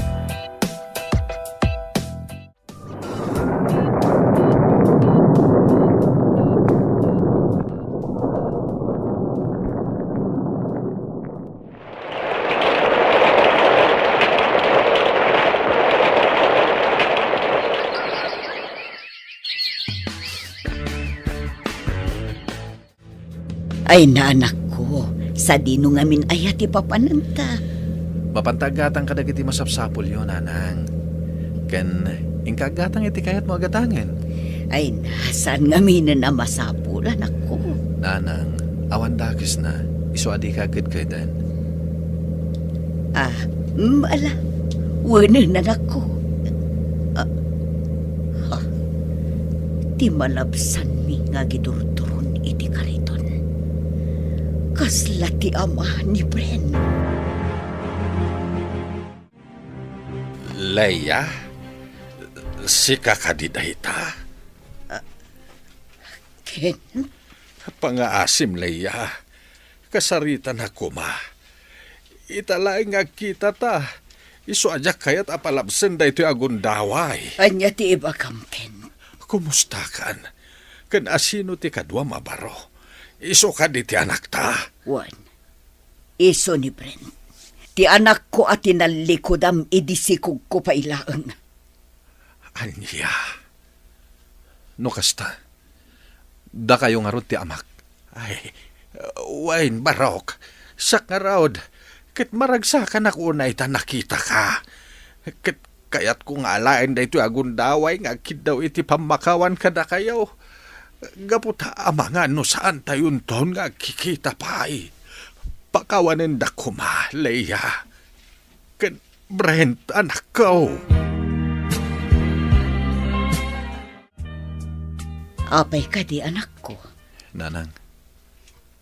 Ay, nanakko, sadino ngamin aya ti papananta? Mapanta aggatang kadagiti masapsapulyo, Nanang. Ken inka aggatang iti kayatmo a gatangen. Ay, na, saan ngaminen a masapul, anakko? Nanang, awan dakesna, isu a dika agkedkeden. Ah, mm, ala, wenen, anakko. Ah, ha, ti malabsanmi nga agidurduron iti kariton. Kasla ti ama ni Bren. Leia, sika kadi dayta? Ah, Ken? Pangaasim, Leia. Kasaritanak koma. Ita laeng nga agkitata, isu a diak kayat a palabsen daytoy a gundaway. Ania ti ibagam, Ken? Kumustakan? Ken asino ti kaduam a baro? Isu kadi ti anakta? Wen, isu ni Brent. Ti anakko a tinallikudam idi sikogko pay laeng. Ania? No kasta, dakayo ngarud ti amak. Ay, wen, Barok, siak ngarud, ket maragsakanak unay ta nakitaka. Ket kayatko nga alaen daytoy a gundaway nga agkiddaw iti pammakawan kadakayo. Gapu ta amangan no saantayonton nga agkikita pay. Pakawanendak koma, Leia. Ken Brent, anakko. Apay kadi, anakko? Nanang,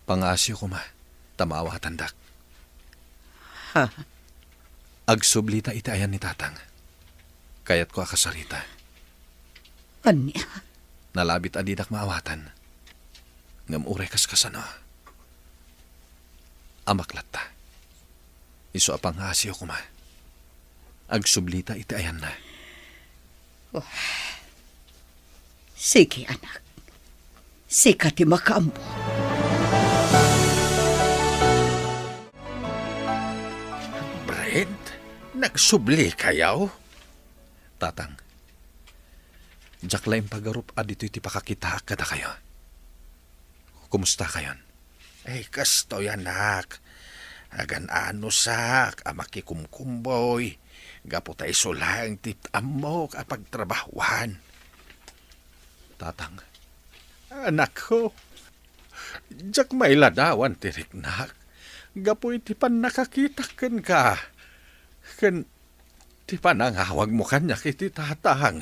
pangaasiyo koma, ta maawatandak. Ha? Agsublita iti ayan ni Tatang. Kayatko a kasarita. Ania? Nalabit a didak maawatan. Ngem uray kaskasano, amak latta. Isu a pangaasiyo koma. Agsublita iti ayanna. Oh. Sige, anak. Sika ti makaammo. Ed, nagsublikayo? Tatang, diak la impagarup a ditoy ti pakakitaak kadakayo. Kumustakayon? Ay, kastoy, anak. Agan-anusak a makikumkumboy, gapu ta isu laeng ti ammok a pagtrabahuan. Tatang, anakko, diak mailadawan ti riknak gapu iti pannakakitak kenka, ken ti panangawagmo kaniak iti tatang.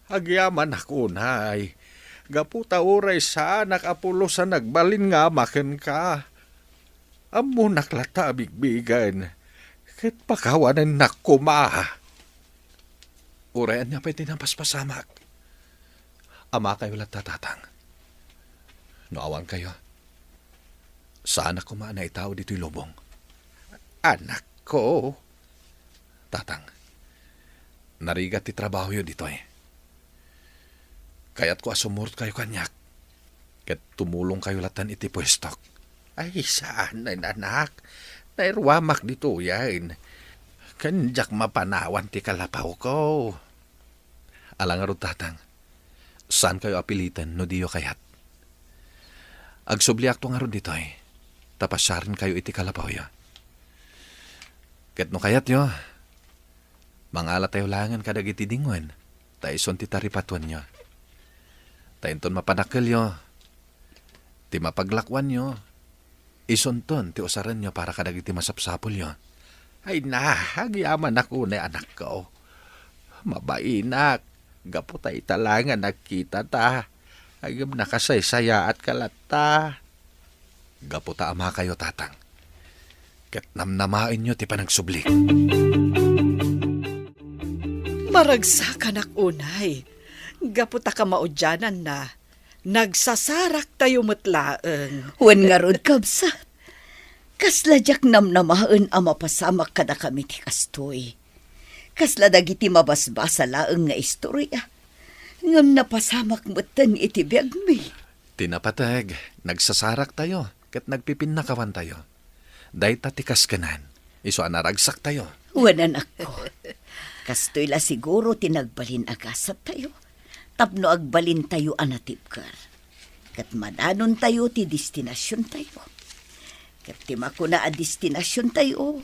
Agyamanak unay, gapu ta uray saanak a pulos a nagbalin nga ama kenka. Ammonak latta a bigbigen, ket pakawanennak koma. Uray ania pay ti napaspasamak? Amakayo latta, Tatang. No awankayo, saanak koma a naitao ditoy lubong. Anakko. Tatang, narigat ti trabahoyo ditoy. Kayatko a sumurotkayo kaniak, ket tumulongkayo lattan iti puestok. Ay, saan, anak. Nairuamak ditoyen. Ken diak mapanawan ti kalapawko. Ala ngarud, Tatang. Saankayo a piliten no diyo kayat. Agsubliakto ngarud ditoy, ta pasiarenkayo iti kalapawyo. Ket no kayatyo, mangalatayo laengen kadagiti dingwen, ta isun ti taripatuenyo. Ta inton mapadakkelyo, ti mapaglakuanyo, isunton ti usarenyo para kadagiti masapsapulyo. Ay na, agyamanak unay, anakko. Mabainak, gapu ta ita la nga nagkitata. Ngem nakasaysayaatka latta. Gapu ta amakayo, Tatang, ket namnamaenyo ti panagsublik. Maragsakanak unay, gapu ta kamaudiananna, nagsasaraktayo met laeng. Wen ngarud, kabsat, kasla diak namnamaen a mapasamak kadakami ti kastoy. Kasla dagiti mabasbasa laeng nga istoria, ngem napasamak metten iti biagmi. Ti napateg, nagsasaraktayo ket nagpipinnakawantayo. Dayta ti kaskenan, isu a naragsaktayo. Wen, anakko, kastoy la siguro ti nagbalin a gasattayo tapno agbalintayo a natibker. Ket madanontayo ti destinasiontayo. Ket ti makuna a destinasiontayo,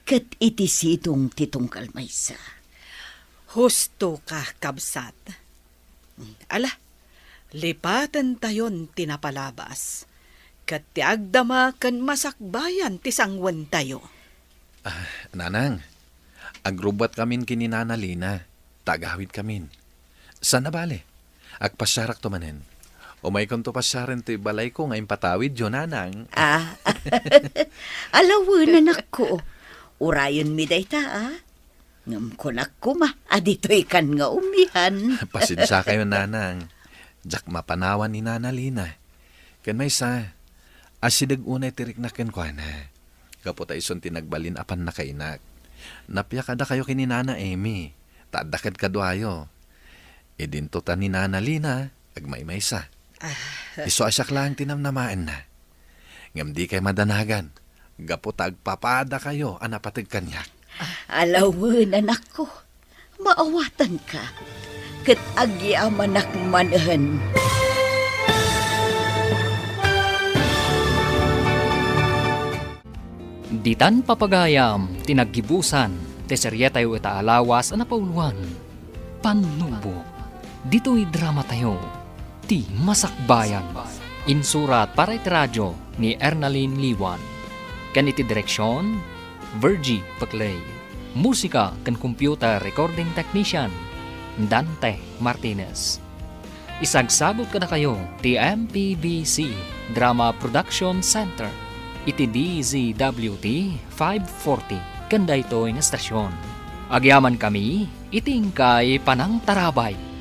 ket iti sidong ti tunggal maysa. Hustoka, kabsat. Ala, lipatentayon ti napalabas, ket ti agdama ken masakbayan ti sangwentayo. Ah, Nanang, agrubbuatkamin ken ni Nana Lina, ta agawidkamin. Saan a bale, agpasiarakto manen. Umaykonto pasiaren ti balayko nga impatawidyo, Nanang. Ah, ala wen, anakko. Urayenmi dayta, a. Ngem kunak koma a ditoykan nga umian. Pasensiakayo, Nanang. Diak mapanawan ni Nana Lina. Ken maysa, asideg unay ti riknak kenkuana. Gapu ta isun ti nagbalin a pannakainak. Nappiak a dakayo ken ni Nana Emmy, ta adda kadkaduayo. Idinto ta ni Nana Lina, agmaymaysa. Ah. Isu a siak laeng ti namnamaenna. Ngem dikay madanagan, gapu ta agpapadakayo a napateg kaniak. Ala wen, anakko. Maawatanka. Ket agyamanak manen. Ditan papagayam ti naggibusan ti serietayo ita a lawas a napauluan, Pannubo. Ditoy dramatayo, Ti Masakbayan. Insurat para iti radio ni Ernalyn Liwan. Ken iti direksion, Virgie Peclay. Musika ken computer recording technician, Dante Martinez. Isagsagut kadakayo ti M P B C Drama Production Center iti D Z W T five forty ken daytoy nga estasion. Agyamankami iti inkay panangtarabay.